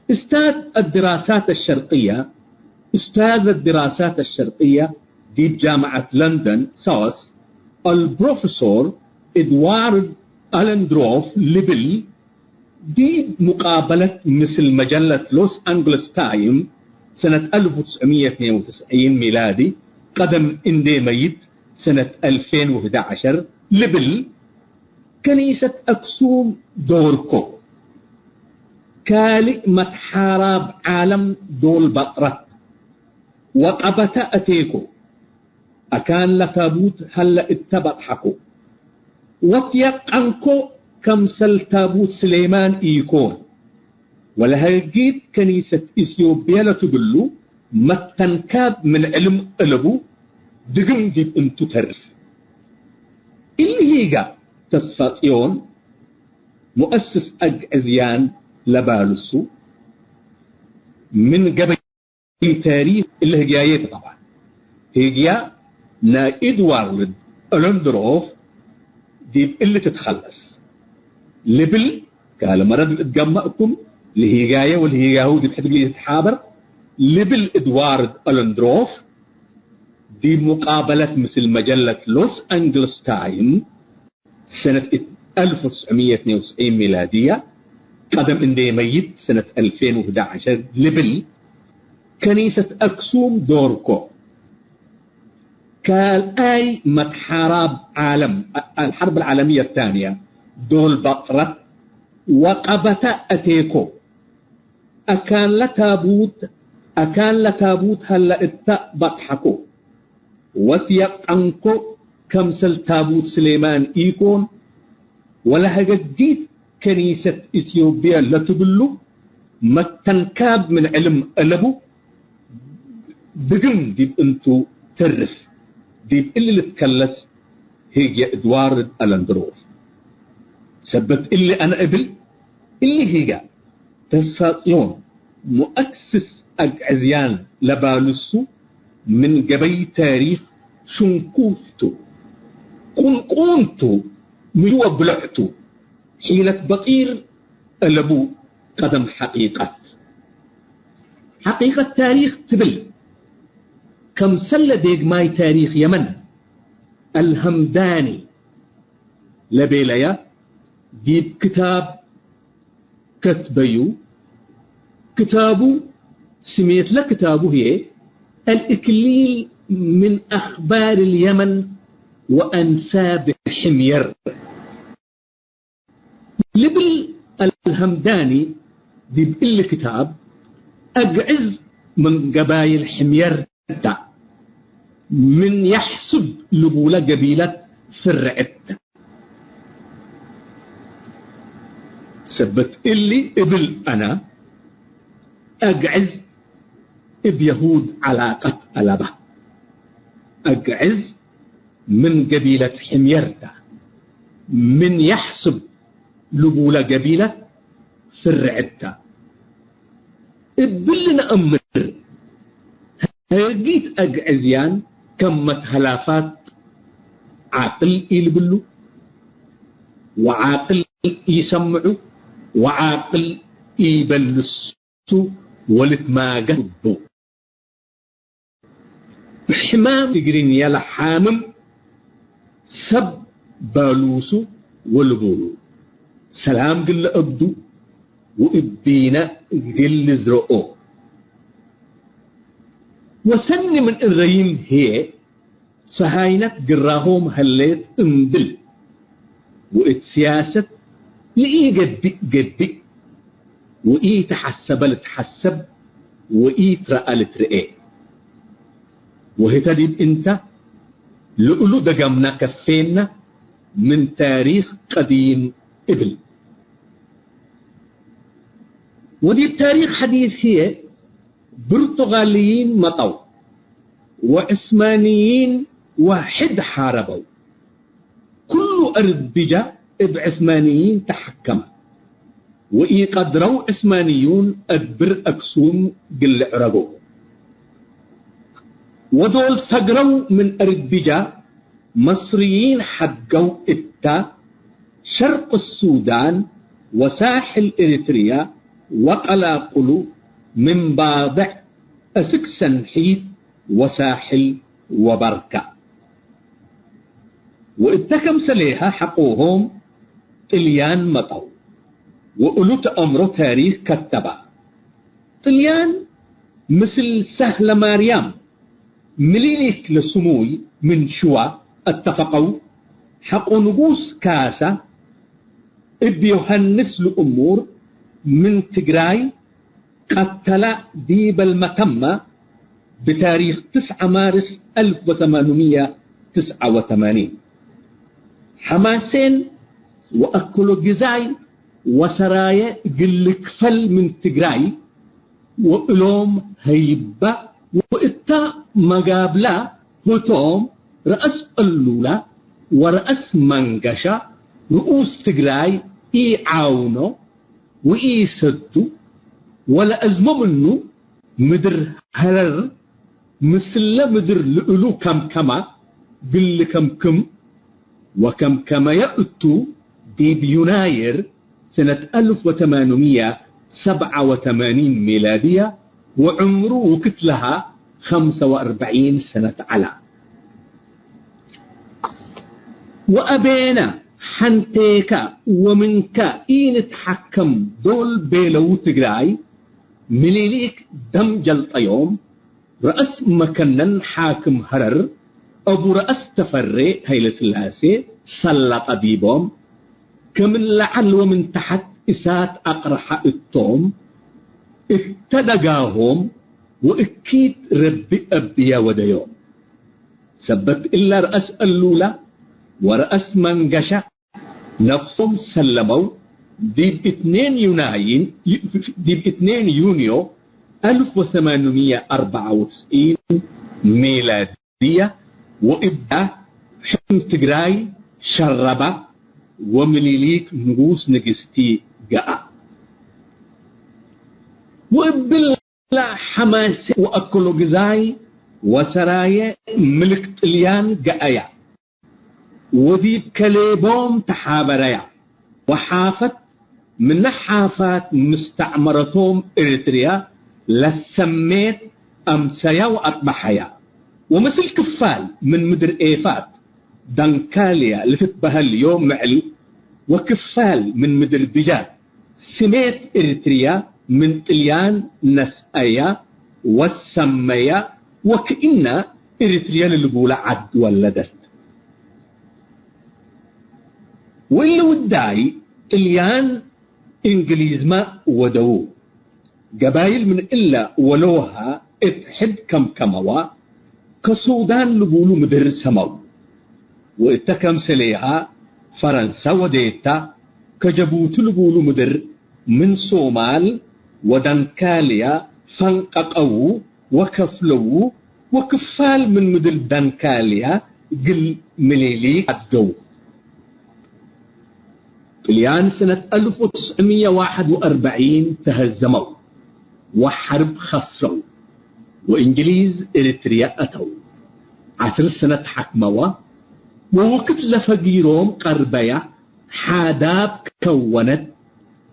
أستاذ الدراسات الشرقية، أستاذ الدراسات الشرقية ዲብ ጃምዐት ለንደን ሳውስ፣ አልፕሮፌሶር ኤድዋርድ አለንድሮፍ ልብል፣ ዲብ ሙቃበለት ምስል መጀለት ሎስ አንጀለስ ታይም ሰነት አልፍ ወትስዕምየት ወትስዒን ሚላዲ፣ ቀደም እንዴ መይት ሰነት አልፌን ወሕዳዐሸር ልብል፣ ከኒሰት አክሱም ዶርኮ፣ ካልእ መትሓራብ ዓለም ዶል በጥረት ወቀበተ አቴኮ፣ አካን ለታቡት ሀለ እተ በጥሐኮ ወትየቀንኮ፣ ከምሰል ታቡት ስሌማን ኢኮን፣ ወለሀጊት ከኒሰት ኢትዮጵየ ለትብሉ መተንካብ ምን ዕልም እለቡ፣ ድግም ዲብ እንቱ ተርፍ። እሊ ሂጋ ተስፋጽዮን ሙአስስ አግዕዝያን ለባልሱ፣ ምን ገበይ ታሪክ እሊ ህግያዬ ተ። ጠብዓን ህግያ ናይ ኤድዋርድ ኦለንድሮፍ ዲብ እሊ ትትከለስ ልብል፣ ካልእ መረ ዲብ እትገመ እኩም ለህግያዬ ወለህግያሁ ዲብ ሕድ እግል ኢትትሓበር ልብል ኤድዋርድ ኦለንድሮፍ፣ ዲብ ሙቃበለት ምስል መጀለት ሎስ አንጀለስ ታይም፣ ሰነት እት አልፍ ወትስዕምየት ወትስዒን ሚላድያ፣ ቀደም እንዴ መይት ሰነት አልፌን ወሕዳዐሸር ልብል፣ ከኒሰት አክሱም ዶርኮ፣ ካልኣይ መትሓራብ ዓለም፣ አልሐርብ አልዓለምየ ታንያ፣ ዶል በጥረት ወቀበተ አቴኮ፣ አካን ለታቡት፣ አካን ለታቡት ሀለ እተ በጥሐኮ ወትየቀንኮ፣ ከምሰል ታቡት ስሌማን ኢኮን፣ ወለሀገጊት ከኒሰት ኢትዮጵየ ለትብሉ መተንካብ ምን ዕልም አለቡ፣ ድግም ዲብ እንቱ ተርፍ፣ ዲብ እሊ ልትከለስ ህግየ ኤድዋርድ አለንድሮፍ። ሰበት እሊ አነ እብል፣ እሊ ሂጋ ተስፋጽዮን ሙአስስ አግዕዝያን ለባልሱ፣ ምን ገበይ ታሪክ ሽንኩፍ ቱ፣ ቁንቁን ቱ፣ ምጅወ ብሎዕ ቱ፣ ሒለት በጢር አለቡ ቀደም ሐቂቀት። ሐቂቀት ታሪክ ትብል፣ ከምሰለ ዴግማይ ታሪክ የመን አልሀምዳኒ ለቤለያ ዲብ ክታብ ከትበዩ። ክታቡ፣ ስሜት ለክታቡ ህዬ፣ አልእክሊል ምን አክባር አልየመን ወአንሳብ ሕምየር። ልብል አልሀምዳኒ ዲብ እሊ ክታብ፣ አግዕዝ ምን ገባይል ሕምየር ተ፣ ምን የሕሱብ ልቡለ ገቢለት ፍርዕት ተ። ሰበት እሊ እብል አነ፣ አግዕዝ እብ የሁድ ዐላቀት አለበ። አግዕዝ ምን ገቢለት ሕምየር ተ፣ ምን የሕሱብ ልቡለ ገቢለት ፍርዕት ተ። እብሊ ነአምር፣ ህርጊት አግዕዝያን ከም መትሀላፋት ዓቅል ኢልብሉ፣ ወዓቅል ኢሰምዑ፣ ወዓቅል ኢበልሱ ወልትማገት እቡ። ብሕማም ትግርኛ ለሓምም ሰብ ባሉሱ ወልቡሉ፣ ሰላም ግለ እብዱ ወእቢነ ግል ዝረኦ። ወሰኒ ምን እረይም ህዬ፣ ሰሃይነት ግራሆም ሀሌት እምብል፣ ወእት ሲያሰት ለኢገብእ ገብእ፣ ወኢተሐሰበ ልትሐሰብ፣ ወኢትረአ ልትርኤ። ወህተ ዲብ እንተ፣ ለእሉ ደገምነ ከፌነ ምን ታሪክ ቀዲም እብል። ወዲብ ታሪክ ሐዲስ ህዬ፣ ብርቱጋልይን መጠው፣ ወዕስማንይን ወሕድ ሓረበው። ኩሉ አርድብጃ እብ ዕስማንይን ተሐከመ፣ ወኢቀድረው ዕስማንዩን አድብር አክሱም ግልዕረጎ። ወዶል ፈግረው ምን አርድብጃ መስርይን ሐድገው እታ ሸርቅ ሱዳን ወሳሕል ኤሪትርያ ወቀላቅሉ ምን ባድዕ እስክ ሰንሒት ወሳሕል ወበርከ። ወእተ ከምሰሌሀ ሐቆሆም ጥልያን መጠው ወእሉ ተአምሮ ታሪክ ከተባ። ጥልያን ምስል ሰህለ ማርያም ምሊሊክ ለስሙይ ምን ሽዋ አተፈቀው። ሐቆ ንጉስ ካሳ እብ ዮሐንስ ልእሙር ምን ትግራይ ቀተላ ዲበ ልመተመ ብታሪክ ትስዐ ማርስ አልፍ ወሰማንምየ ትስዐ ወተማኒን። ሐማሴን ወአክሎ ግዛይ ወሰራየ እግል ልክፈል ምን ትግራይ ወእሎም ሀይበ። ወእታ መጋብላ ህቶም ረአስ እሉላ ወረአስ መንገሻ ርኡስ ትግራይ ኢዓውኖ ወኢሰዱ ወለአዝሞ ምኑ ምድር ሀረር ምስለ ምድር ልእሉ ከምከማ ግል ከምክም ወከምከመየ እቱ ዲብ ዩናይር ሰነት አልፍ ወተማንምየ ሰብዐ ወተማኒን ሚላድየ ወዕምሩ ውክት ለሃ ኸምሰ ወአርበዒን ሰነት ዐላ። ወአቤነ ሐንቴከ ወምንከ ኢንትሐከም ዶል ቤለው ትግራይ ምኒልክ ደም ጀልጠዮም። ረአስ መከነን ሓክም ሀረር አቡ ረአስ ተፈሬ ሀይለስላሴ ሰለጠ ዲቦም። ከምን ለዐል ወምን ተሐት እሳት አቅረሐ እቶም እተ ደጋሆም ወእኪት ረቢ አብየ ወደዮም። ሰበት እለ ረአስ አሉላ ወረአስ መንገሻ ነፍሶም ሰለመው። ዲብ እትኔን ዩናይን፣ ዲብ እትኔን ዩንዮ አልፍ ወሰማንምየ አርበዐ ወትስዒን ሚላድየ ወእብዳ ሕክም ትግራይ ሸረበ ወምኒሊክ ንጉስ ንግስቲ ገአ። ወእብላ ሐማሴ ወአክሎ ግዛይ ወሰራየ ምልክ ጥልያን ገአያ። ወዲብ ከሌቦም ተሓበረያ። ወሓፈት ምነ ሓፋት ምስተዕመረቶም ኤሪትርያ ለሰሜት አምሰያ ወአጥበሐያ። ወምስል ክፋል ምን ምድር ኤፋት ደንካልያ ልትትበሀል ዮም ምዕል ወክፋል ምን ምድር ብጃት ስሜት ኤሪትርያ ምን ጥልያን ነስአያ ወሰመያ ወክእነ ኤሪትርያ ለልቡለ ዐድ ወለደት። ወእሊ ውዳይ ጥልያን እንግሊዝመ ወደዉ። ገባይል ምን እለ ወሎሀ እት ሕድ ከምከመዋ፣ ከሱዳን ልቡሉ ምድር ሰመው። ወእተ ከምሰሌሀ ፈረንሰ ወዴታ፣ ከጀቡቲ ልቡሉ ምድር ምን ሶማል ወደንካልያ ፈንቀቀዉ ወከፍለዉ፣ ወክፋል ምን ምድር ደንካልያ እግል ምኒሊክ አድገዉ። ጥልያን ሰነት አልፍ ወትስዕምየ ወዋሕድ ወአርበዒን ተሀዘመው ወሐርብ ከስረው፣ ወእንግሊዝ ኤሪትርየ አተው። ዐስር ሰነት ሐክመወ፣ ወወክድ ለፈጊሮም ቀርበያ፣ ሓዳብ ከወነት፣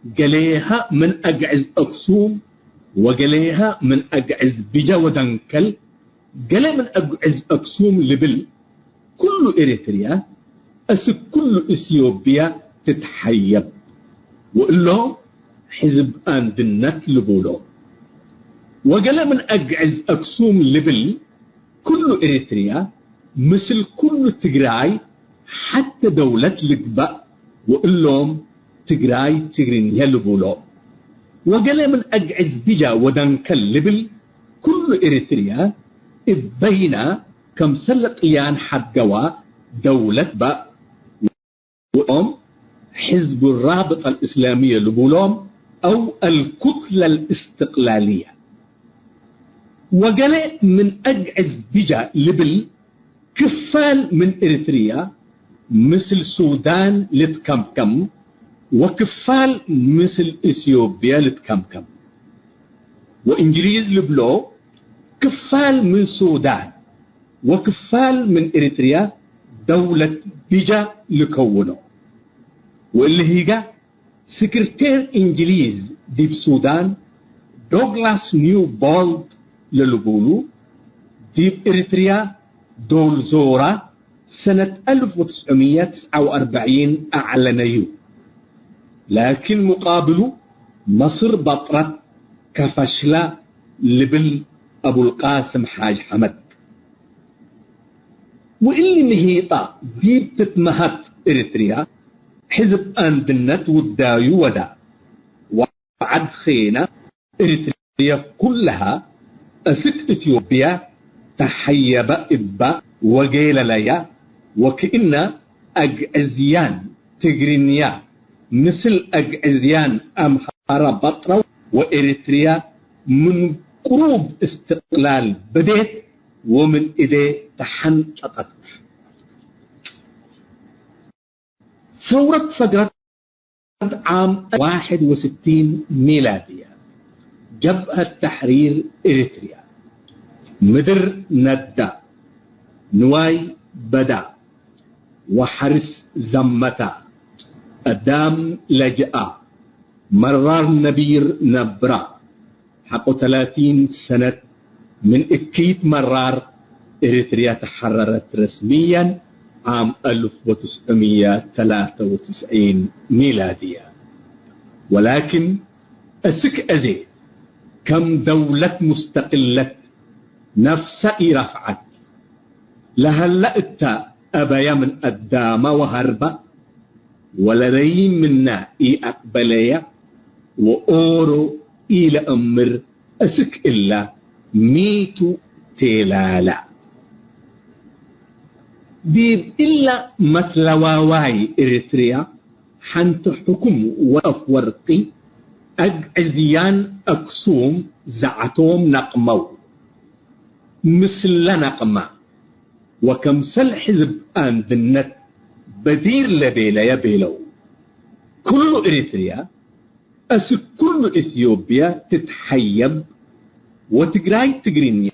ገሌሀ ምን አግዕዝ አክሱም ወገሌሀ ምን አግዕዝ ብጀ ወደንከል፣ ገሌ ምን አግዕዝ አክሱም ልብል፣ ኩሉ ኤሪትርያ አስክ ኩሉ ኢትዮጵያ ትትሐየብ፣ ወእሎም ሕዝብ አንድነት ልቡሎ። ወገሌ ምን አግዕዝ አክሱም ልብል፣ ኩሉ ኤሪትርያ ምስል ኩሉ ትግራይ ሐቴ ደውለት ልግበእ፣ ወእሎም ትግራይ ትግርኛ ልቡሎም። ወገሌ ምን አግዕዝ ብጃ ወደንከል ልብል፣ ኩሉ ኤሪትርያ እብ በይና፣ ከምሰል ለጥልያን ሐድገዋ ደውለት በእ፣ ወኦም ሕዝብ ራብጠ አልእስላምየ ልቡሎም፣ አው አልኩትለ አልእስትቅላልየ። ወገሌ ምን አግዕዝ ብጃ ልብል፣ ክፋል ምን ኤሪትርያ ምስል ሱዳን ልትከምከም፣ ወክፋል ምስል ኢትዮጵያ ልትከምከም። ወእንግሊዝ ልብሎ፣ ክፋል ምን ሱዳን ወክፋል ምን ኤሪትርያ ደውለት ብጃ ልከውኖ። ወእሊ ሂጋ፣ ስክርቴር እንግሊዝ ዲብ ሱዳን ዶግላስ ኒውቦልት ለልቡሉ፣ ዲብ ኤሪትርያ ዶል ዞራ ሰነት አልፍ ወትስዕምየ ወትስዐ ወአርበዒን አዕለነዩ። ላኪን ሙቃብሉ መስር በጥረት ከፈሽላ ልብል አቡልቃስም ሓጅ ሐመድ። ወእሊ ምሂጣ ዲብ ትትመሀት ኤሪትርያ፣ ሕዝብ አንድነት ውዳዩ ወዳ፣ ወዐድ ኼና ኤሪትርያ ኩለሃ አስክ ኢትዮጵያ ተሐየበ እባ ወጌለለያ፣ ወክእነ አግዕዝያን ትግርኛ ምስል አግዕዝያን አምሐረ በጥረው፣ ወኤሪትርያ ምን ቅሩብ እስትቅላል በዴት ወምን እዴ ተሐንጠጠት። ሰውረት ፈግረት ዓም ዋሕድ ወስቲን ሚላድየ፣ ጀብሀት ተሕሪር ኤሪትርያ፣ ምድር ነዳ፣ ንዋይ በዳ፣ ወሐርስ ዘመታ፣ አዳም ለጅአ፣ መራር ነቢር ነብራ። ሐቆ ተላቲን ሰነት ምን እኪት መራር፣ ኤሪትርያ ተሐረረት ረስምየን ዓም አልፍ ወትስዕምየ ወተላተ ወትስዒን ሚላድየ። ወላኪን፣ አስክ አዜ፣ ከም ደውለት ሙስተቅለት ነፍሰ ኢረፍዐት፣ ለሀለ እተ አበየ ምን አዳመ ወሀርበ፣ ወለረይም ምነ ኢአቅበለየ፣ ወኦሮ ኢለአምር አስክ እለ ሚቱ ቴላላ። ዲብ እለ መትለዋዋይ ኤሪትርያ ሐንቲ ሕኩም ወአፍወርቂ አግዕዝያን አክሱም ዘዐቶም ነቅመው። ምስለ ነቅመ ወከምሰል ሕዝብ አንድነት በዲር ለቤለየ ቤለው። ኩሉ ኤሪትርያ አስክ ኩሉ ኢትዮጵያ ትትሐየብ ወትግራይ ትግርኛ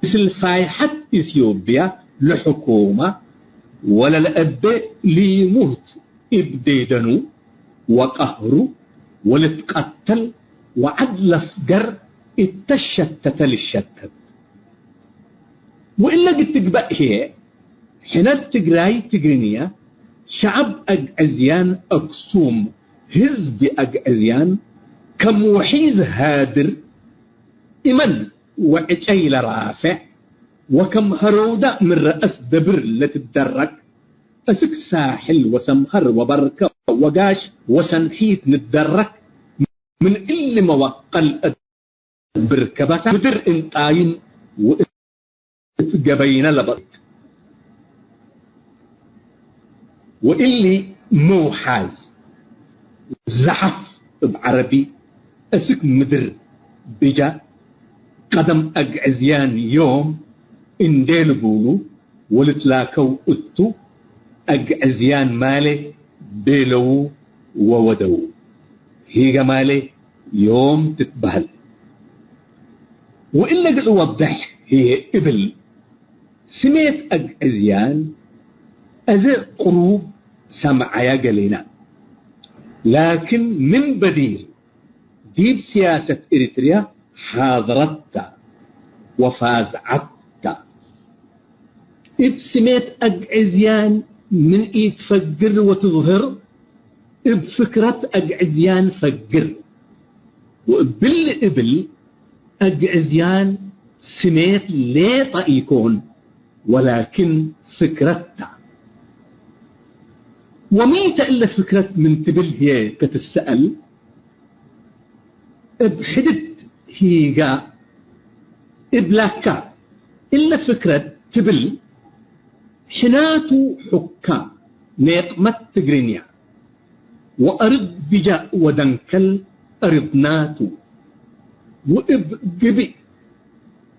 ምስል ፋይሐት ኢትዮጵያ ለሕኩመ ወለለአቤ ሊሙት እብ ዴደኑ ወቀህሩ ወልትቀተል ወዐድ ለፍገር እተ ሸተተ ልሸተት። ወእለ እግል ትግበእ ህዬ፣ ሕነ ትግራይ ትግርኛ፣ ሸዐብ አግዕዝያን አክሱም፣ ህዝብ አግዕዝያን፣ ከም ወሒዝ ሃድር፣ እመን ወዕጨይ ለራፌዕ፣ ወከም ሀሮዳ ምን ረአስ ደብር ለትደረቅ፣ እስክ ሳሕል ወሰምሀር ወበርከ ወጋሽ ወሰንሒት ንደረክ ምን እሊ መዋቀል እት ብር ከበሳ ምድር እንጣይን ወእት ገበይነ ለበጥ። ወእሊ መውሓዝ ዘሐፍ እብ ዐረቢ እስክ ምድር ብጃ ቀደም አግዕዝያን ዮም እንዴ ልቡሉ ወልትላከው እቱ፣ አግዕዝያን ማሌ ቤለው ወወደው። ሂገ ማሌ ዮም ትትበህል። ወእለ እግል እወድሕ ህዬ እብል፣ ስሜት አግዕዝያን አዜ ቅሩብ ሰምዐያ ገሌና። ላኪን ምን በዲር ዲብ ስያሰት ኤሪትርያ ሓድረት ተ ወፋዝዐት ተ። እብ ስሜት አግዕዝያን ምን ኢትፈግር ወትዝህር፣ እብ ፍክረት አግዕዝያን ፈግር። ወእብሊ እብል፣ አግዕዝያን ስሜት ሌጠ ኢኮን፣ ወላኪን ፍክረት ተ። ወሚ ተ እለ ፍክረት ምን ትብል ህዬ ከትሰአል፣ እብ ሕድድ ሂጋ እብላካ፣ እለ ፍክረት ትብል ሕናቱ ሑካም ኔቅመት ትግርኛ ወአርድ ብጃ ወደንከል አርድናቱ፣ ወእብ ግብእ፣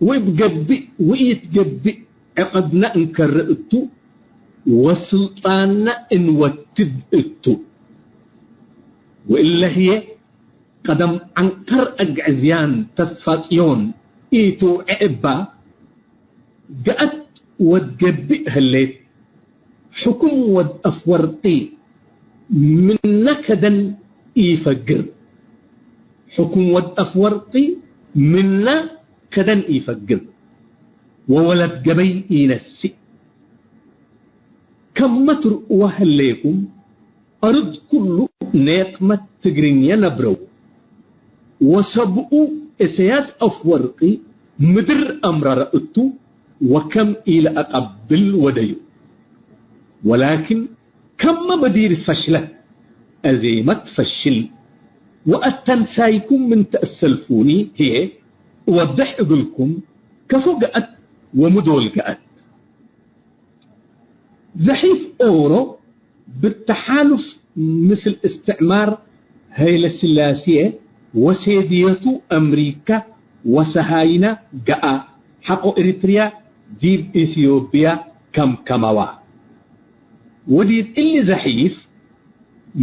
ወእብ ገብእ ወኢትገብእ ዕቅድነ እንከሬ እቱ፣ ወስልጣንነ እንወትድ እቱ። ወእለ ህዬ ቀደም ዐንቀር አግዕዝያን ተስፋጽዮን ኢትውዔ እባ፣ ገአት ወድ ገብእ ህሌት፣ ሕኩም ወድ አፍወርቂ ምነ ከደን ኢፈግር። ሕኩም ወድ አፍወርቂ ምነ ከደን ኢፈግር። ወወለት ገበይ ኢነስእ። ከመ ትርእወ ህሌኩም፣ አርድ ኩሉ ኔቅመት ትግርኛ ነብረው፣ ወሰብኡ እሰያስ አፍወርቂ ምድር አምረረ እቱ ወከም ኢለአቀብል ወደዩ። ወላኪን ከመ በዲር ፈሽለት አዜመት ፈሽል፣ ወአተንሳይኩም ምን ተአሰልፉኒ ህዬ እወድሕ እግልኩም፣ ከፎ ገአት ወምዶል ገአት። ዘሒፍ ኦሮ ብተሓሉፍ ምስል እስትዕማር ሀይለስላሴ ወሴድየቱ አምሪካ ወሰሃይነ ገአ ሐቆ ኤሪትርያ ዲብ ኢትዮጵያ ከምከመዋ። ወዲብ እሊ ዘሒፍ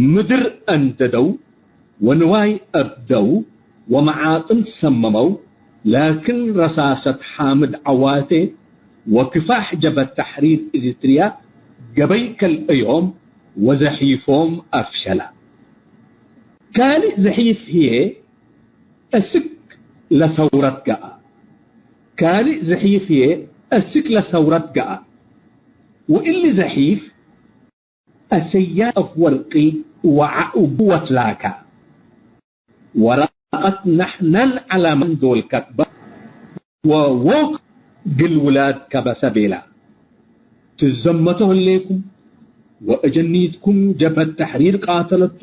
ምድር አንደደው ወንዋይ አብደው ወመዓጥን ሰመመው፣ ላኪን ረሳሰት ሓምድ ዐዋቴ ወክፋሕ ጀብሀት ተሕሪር ኤሪትርያ ገበይ ከልአዮም ወዘሒፎም አፍሸላ። ካልእ ዘሒፍ ህዬ አስክ ለሰውረት ገአ። ካልእ ዘሒፍ ህዬ አስክ ለሰውረት ገአ። ወእሊ ዘሒፍ አሰያስ አፍወርቂ ወዐ እቡ ወትላካ። ወረቀት ነሕነን ዐላመን ዶል ከትበ ወዎክ ግል ውላድ ከበሰ ቤላ። ትዘመቶ ህሌኩም ወእጀኒትኩም ጀብሀት ተሕሪር ቃተለቱ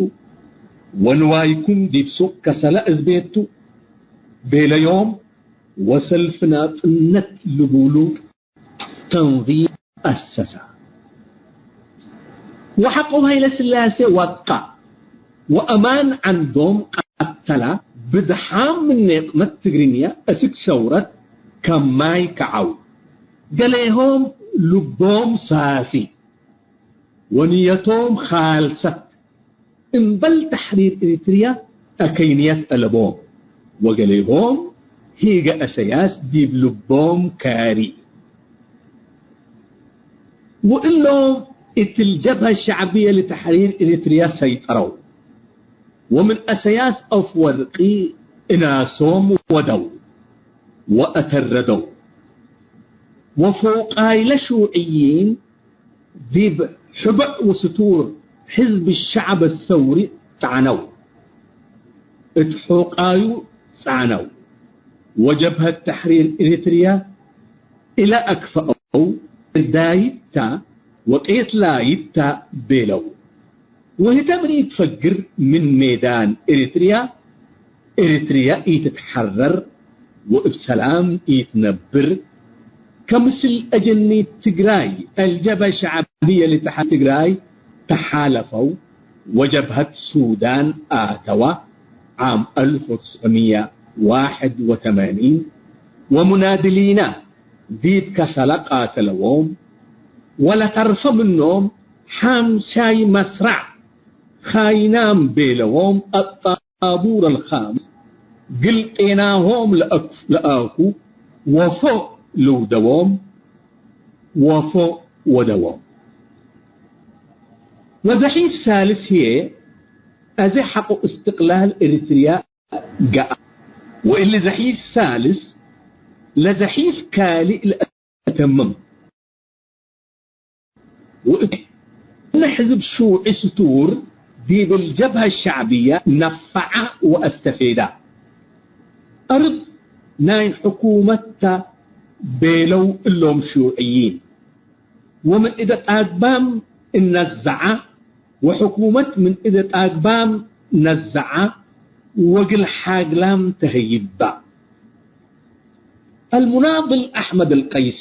ወንዋይኩም ዲብ ሱቅ ከሰለ እዝቤቱ ቤለዮም ወሰልፍ ናጽነት ልቡሉ ተንዚም አሰሳ። ወሐቆ ሀይለስላሴ ወቃ ወአማን ዐንዶም ቀተላ ብድሓም ምን ኔቅመት ትግርኛ እስክ ሰውረት ከማይ ከዐው። ገሌሆም ልቦም ሳፊ ወንየቶም ካልሰት እምበል ተሕሪር ኤሪትርያ አከይ ንየት አለቦም፣ ወገሌሆም ሂገ አሰያስ ዲብ ልቦም ካሪ። ወእሎም እት ልጀብሀ ሸዕብየ ለተሕሪር ኤሪትርያ ሰይጠረው፣ ወምን አሰያስ አፍወርቂ እናሶም ወደው ወአተረደው። ወፎቃይለ ሹዕይን ዲብ ሕቡዕ ወስቱር ሕዝብ ሸዕብ ሰውሪ ጸዕነው፣ እት ሑቃዩ ጸዕነው፣ ወጀብሀት ተሕሪር ኤሪትርያ እለ አክፈአው እዳይታ ወቄትላይት ተ ቤለው። ወህተ ምን ኢትፈግር ምን ሜዳን ኤሪትርያ፣ ኤሪትርያ ኢትትሐረር ወእብ ሰላም ኢትነብር። ከምስል አጀኒት ትግራይ፣ አልጀብሀ ሸዕብየ ልትሓድ ትግራይ ተሓለፈው ወጀብሀት ሱዳን አተዋ። ዓም አልፍ ወትስዕምየ ወዋሕድ ወተማኒን ወሙናድሊና ዲብ ከሰለ ቃተለዎም፣ ወለተርፈ ምኖም ሓምሻይ መስራዕ ካይናም ቤለዎም። አጣቡር አልካምስ ግልጤናሆም ለአክ-፣ ለአኩ ወፎ ልውደዎም፣ ወፎ ወደዎም። ወዘሒፍ ሳልስ ህዬ አዜ ሐቆ እስትቅላል ኤሪትርያ ገአ። ወእሊ ዘሒፍ ሳልስ ለዘሒፍ ካልእ ለአተምም። ወእት እነ ሕዝብ ሹዑይ ስቱር ዲብል ጀብሀ ሸዕብየ ነፈዐ ወአስተፌዳ። አርድ ናይ ሕኩመት ተ ቤለው እሎም ሹዕይን። ወምን እደ ጣግባም እነዘዐ፣ ወሕኩመት ምን እደ ጣግባም ነዘዐ ወግል ሓግላም ተሀይባ። አልሙናድል አሕመድ አልቀይሲ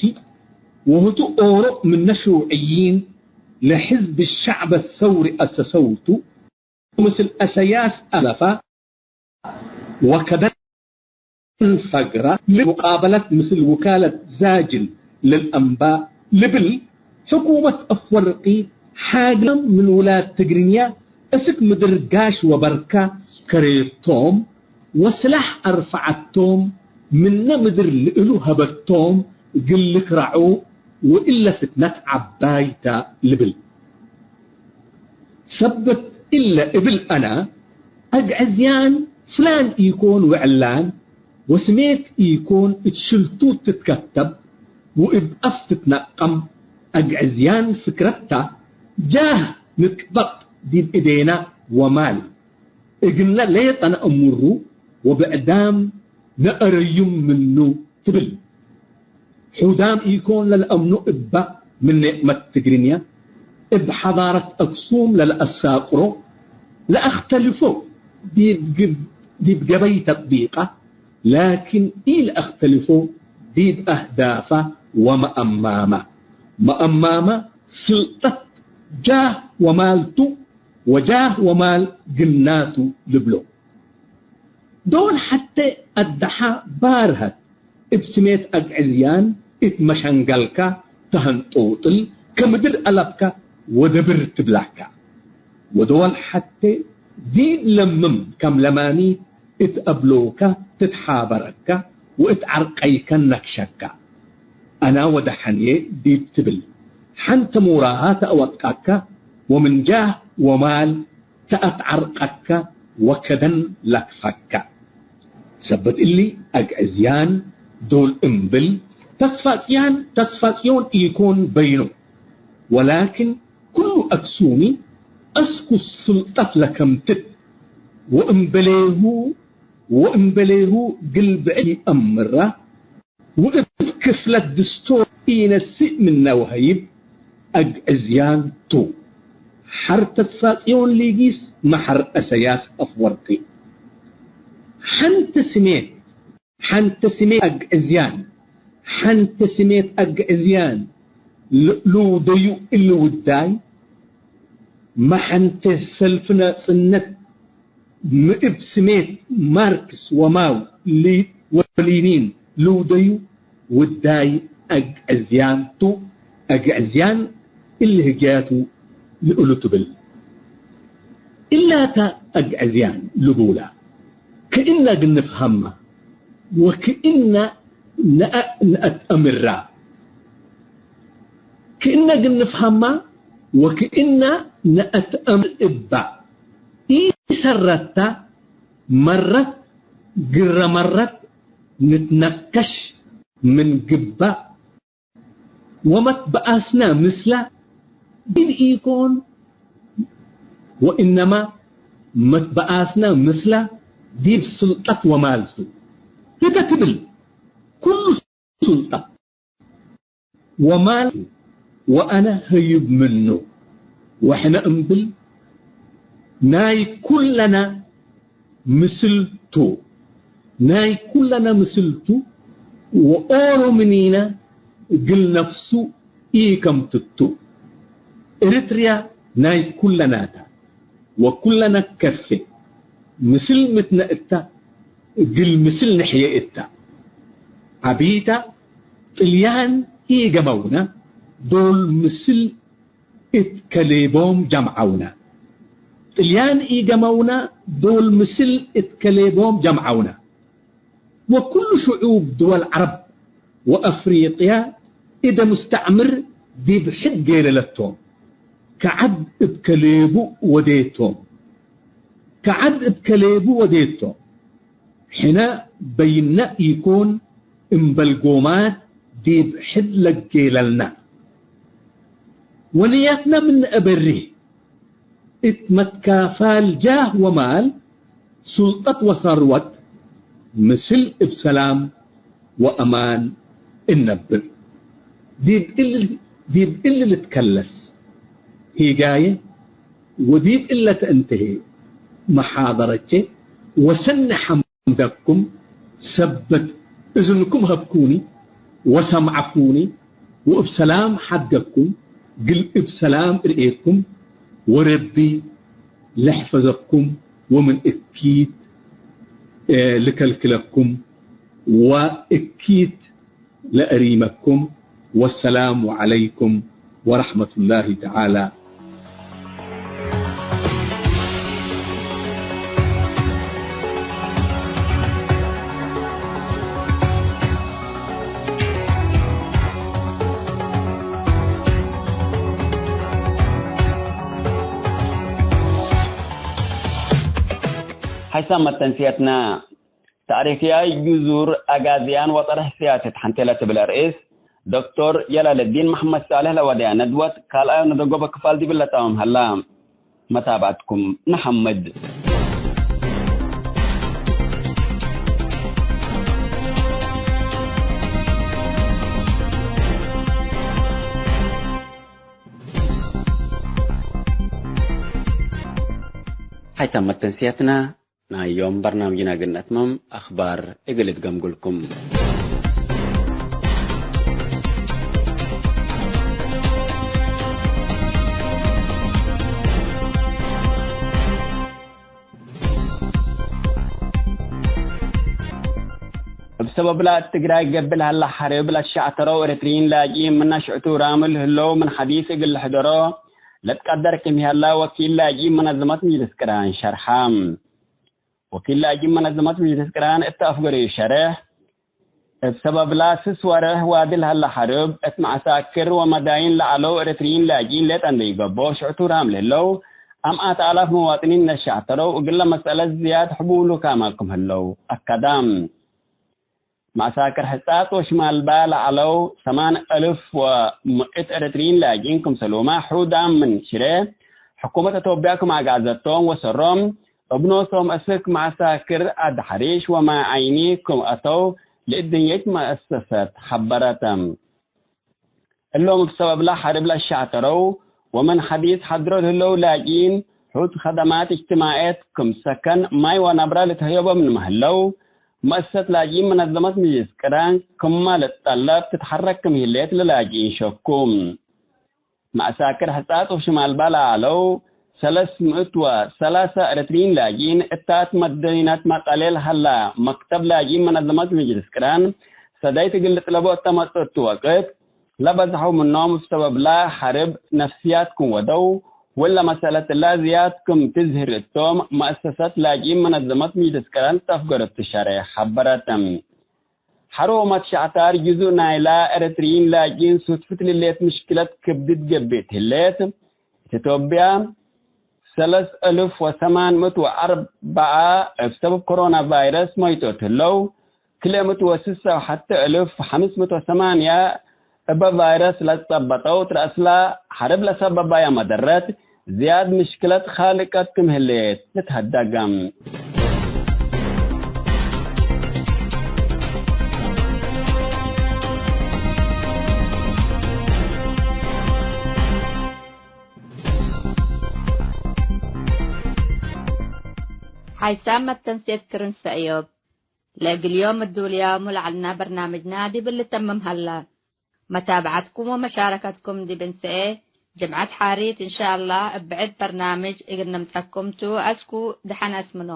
ወህቱ ኦሮ ምነ ሹዕይን ለሕዝብ ሸዕብ ሰውሪ አሰሰውቱ፣ ምስል አሰያስ አለፋ ወከደን ፈግራ ለሙቃበለት ምስል ውካለት ዛጅል ለልአንባእ ልብል፣ ሕኩመት አፍወርቂ ሓግላም ምን ውላድ ትግርኛ እስክ ምድር ጋሽ ወበርካ ከሬቶም ወስላሕ አርፈዐቶም፣ ምነ ምድር ልእሉ ሀበቶም እግል ልክረዑ ወእለ ፍትነት ዐባይ ተ ልብል። ሰበት እለ እብል አነ፣ አግዕዝያን ፍላን ኢኮን ወዕላን ወስሜት ኢኮን እት ሽልቱ ትትከተብ ወእብ አፍ ትትነቀም። አግዕዝያን ፍክረት ተ፣ ጃህ ንቅበጥ ዲብ እዴነ ወማል እግልነ ሌጠ ነአምሩ ወብዕዳም ነአረዩም ምኑ ትብል። ሑዳም ኢኮን ለልአምኑ እበ ምን ኔዕመት ትግርኛ፣ እብ ሐዳረት አክሱም ለለአሳቅሮ፣ ለአክተልፎ ዲብ ግብ-፣ ዲብ ገበይ ተጥቢቀ፣ ላኪን ኢለአክተልፎ ዲብ አህዳፈ ወመአማመ። መአማመ ስልጠት ጃህ ወማል ቱ፣ ወጃህ ወማል ግናቱ ልብሎ። ዶል ሐቴ አደሐ ባርሀት እብ ስሜት አግዕዝያን እት መሸንገልካ ተሀንጦጥል ከምድር አለብካ ወደብር ትብላካ። ወዶል ሐቴ ዲብ ለምም ከም ለማኒት እት አብሎካ ትትሓበረካ ወእት ዐርቀይከ ነክሸካ። አና ወደሐንዬ ዲብ ትብል ሐንተ ሙራሃ ተአወጥቀካ ወምን ጃህ ወማል ተአትዐርቀከ ወከደን ለክፈከ። ሰበት እሊ አግዕዝያን ዶል እምብል ተስፋጽያን ተስፋጽዮን ኢኮን በይኑ፣ ወላኪን ኩሉ አክሱሚ አስኩ ሱልጠት ለከምትት ወእምበሌሁ፣ ወእምበሌሁ ግልብዕድ ይአምራ። ወእብ ክፍለት ድስቶር ኢነስእ ምነ ወሀይብ አግዕዝያን ቱ። ሐር ተስፋጽዮን ሊጊስ መሐር አሰያስ አፍወርቂ። ሐንተ ስሜት፣ ሐንተ ስሜት አግዕዝያን፣ ሐንተ ስሜት አግዕዝያን ል-፣ ልውደዩ እሊ ውዳይ፣ መሐንተ ሰልፍ ናጽነት ምእብ ስሜት ማርክስ ወማው ሊ-፣ ወሊኒን ልውደዩ ውዳይ አግዕዝያን ቱ። አግዕዝያን እሊ ህግያቱ ልእሉ ትብል። እላተ አግዕዝያን ልቡላ ክእነ እግል ንፍሀማ ወክእነ ነአ-፣ ነአትአምራ። ክእነ እግል ንፍሀማ ወክእነ ነአትአምር እባ። ኢሰረተ መረት ግረ መረት ንትነከሽ ምን ግባእ ወመትበአስነ ምስለ ዲብ ኢኮን፣ ወእነመ መትበአስነ ምስለ ዲብ ስልጠት ወማል ቱ። ህተ ትብል፣ ኩሉ ስልጠት ወማል ቱ። ወአነ ህዩብ ምኑ። ወሕነ እምብል ናይ ኩለነ ምስል ቱ። ናይ ኩለነ ምስል ቱ ወኦሮ ምኒነ እግል ነፍሱ ኢከምትቱ። ኤረትርያ ናይ ኩለነ ተ። ወኩለነ ከፌ ምስል ምትነ እተ እግል ምስል ንሕዬ እተ። ዐቢታ ጥልያን ኢገመውነ ዶል ምስል እት ከሌቦም ጀምዐውነ። ጥልያን ኢገመውነ ዶል ምስል እት ከሌቦም ጀምዐውነ። ወኩሉ ሽዑብ ድወል ዐረብ ወአፍሪቅያ እደ ሙስተዕምር ዲብ ሕድ ጌለለቶም። ከዐድ እብ ከሌቡ ወዴቶም። ከዐድ እብ ከሌቡ ወዴቶም። ሕነ በይነ ኢኮን እምበል ጎማት ዲብ ሕድ ለጌለልነ። ወንየትነ ምን እበሪህ እት መትካፋል ጃህ ወማል፣ ሱልጠት ወሰርወት፣ ምስል እብ ሰላም ወአማን እነብር። ዲብ እል-፣ ዲብ እሊ ልትከለስ ሂጋየ ወዲብ እለ ተእንተሄ መሓደረቼ ወሰኒ ሐምደኩም ሰበት እዝንኩም ሀብኩኒ ወሰምዐኩኒ ወእብ ሰላም ሐድገኩም ግል እብ ሰላም እርኤኩም ወረቢ ለሕፈዘኩም ወምን እኪት፣ እ፣ ልከልክለኩም ወእኪት ለእሪመኩም። ወሰላሙ ዐለይኩም ወረሕመቱላሂ ተዓላ። ሐይሳም መተንስየትና። ታሪክያይ ጅዙር አጋዝያን ወጠርሕ ሲያሰት ሐንቴ ለትብል ርእስ ዶክቶር ጀላለዲን መሐመድ ሳልሕ ለወደያ ነድወት ካልኣዩ ነደጎበ ክፋል ዲብለ ታምም ሀላ። መታብዐትኩም ነሐምድ። ሐይሳም መተንስያትና ናይ ዮም በርናምጅና እግል ነትመም፣ አክባር እግል እትገምጉልኩም። እብ ሰበብላ እት ትግራይ ገብእ ለሀላ ሐርብ ለትሸዕተረው ኤረትርዪን ላጅኢን ምነ ሽዕቱ ራምል ህለው ምን ሐዲስ እግል ልሕደሮ ለትቀደር ክም ሀላ ወኪል ላጅኢን መነዘመት ምጅልስ ቅራን ሸርሐ። ወኪል ላጅም መነዘመት ምጅልስ ቅራን እት አፍገረዩ ሸሬሕ፣ እብ ሰበብላ ስስ ወሬሕ ዋዲ ለሀለ ሐርብ፣ እት መዐሳክር ወመዳይን ለዐለው ኤረትርዪን ላጅኢን ሌጠ እንዴ ኢገብኦ ሽዕቱ ራም ለህለው አምኣት አላፍ መዋጥኒን ነሸዕተረው፣ እግለ መሰአለት ዝያድ ሕቡሉ ካማል ክም ህለው አከደ። መዐሳክር ሕጻጽ ወሽማልባ ለዐለው ሰማን እልፍ ወምእት ኤረትርዪን ላጅኢን ክምሰልሁመ ሑዳም ምን ሽሬ ሕኩመት አቶብያ ክም አግአዘቶም ወሰሮም፣ እብ ኖሶም እስክ መዐሳክር አድሐሪሽ ወማይ ዐይኒ ክም አተው ለእድንየት መአሰሰት ሐበረተ። እሎም እብ ሰበብለ ሐርብ ለሸዕተረው ወምን ሐዲስ ሐድሮ ለህለው ላጅኢን ሑድ ከደማት እጅትማዕየት ክም ሰከን፣ ማይ ወነብረ ልትሀየቦ ምንመ ህለው፣ መአሰሰት ላጅኢን መነዘመት ምጅልስ ቅራን ክመ ልትጠለብ ትትሐረክ ክም ህሌት ለላጅኢን ሸኩ። መዐሳክር ሕጻጽ ወሽማልባ ለዐለው ሰለስ ምእት ወሰላሰ ኤረትርዪን ላጅኢን እታት መደይነት መቀሌ ለሀላ መክተብ ላጅኢን መነዘመት ምጅልስ ቅራን ሰዳይት እግል ልጥለቦ እተ መጽአቱ ወቅት፣ ለበዝሐው ምኖም እብ ሰበብላ ሐርብ ነፍስያት ክም ወደው፣ ወለ መሰለት እላ ዝያድ ክም ትዝህር እቶም መአሰሰት ላጅኢን መነዘመት ምጅልስ ቅራን ተፍገረቱ ሸሬሕ ሐበረት። ሐሮ መትሸዕታር ጅዙእ ናይላ ኤረትርዪን ላጅኢን ሱድፍት ልሌት ምሽክለት ክብድት ገብእት ህሌት። እት ኢትዮጵያ ሰለስ እልፍ ወሰማን ምእት ወአርበዓ እብ ሰበብ ኮሮና ቫይረስ መይቶት ህለው። ክልኤ ምእት ወስሳ ወሐተ እልፍ ሐምስ ምእት ወሰማንያ እበ ቫይረስ ለጸበጠው፣ ትረአስላ ሐርብ ለሰበባያ መደረት ዝያድ ምሽክለት ካልቀት ክም ህሌት ልትሀደገ። ሓይሳም መተንሴት ክርን ሰእዮብ። ለእግል ዮም እዱልያሙ ለዐልና በርናምጅና ዲብ ልተምም ሀላ። መታብዐትኩም ወመሻረከትኩም ዲብ እንሰኤ ጅምዐት ሓሪት እንሻአላህ እብ ብዕድ በርናምጅ እግል ነምጸኩም ቱ። አስኩ ደሐን አስምኖ።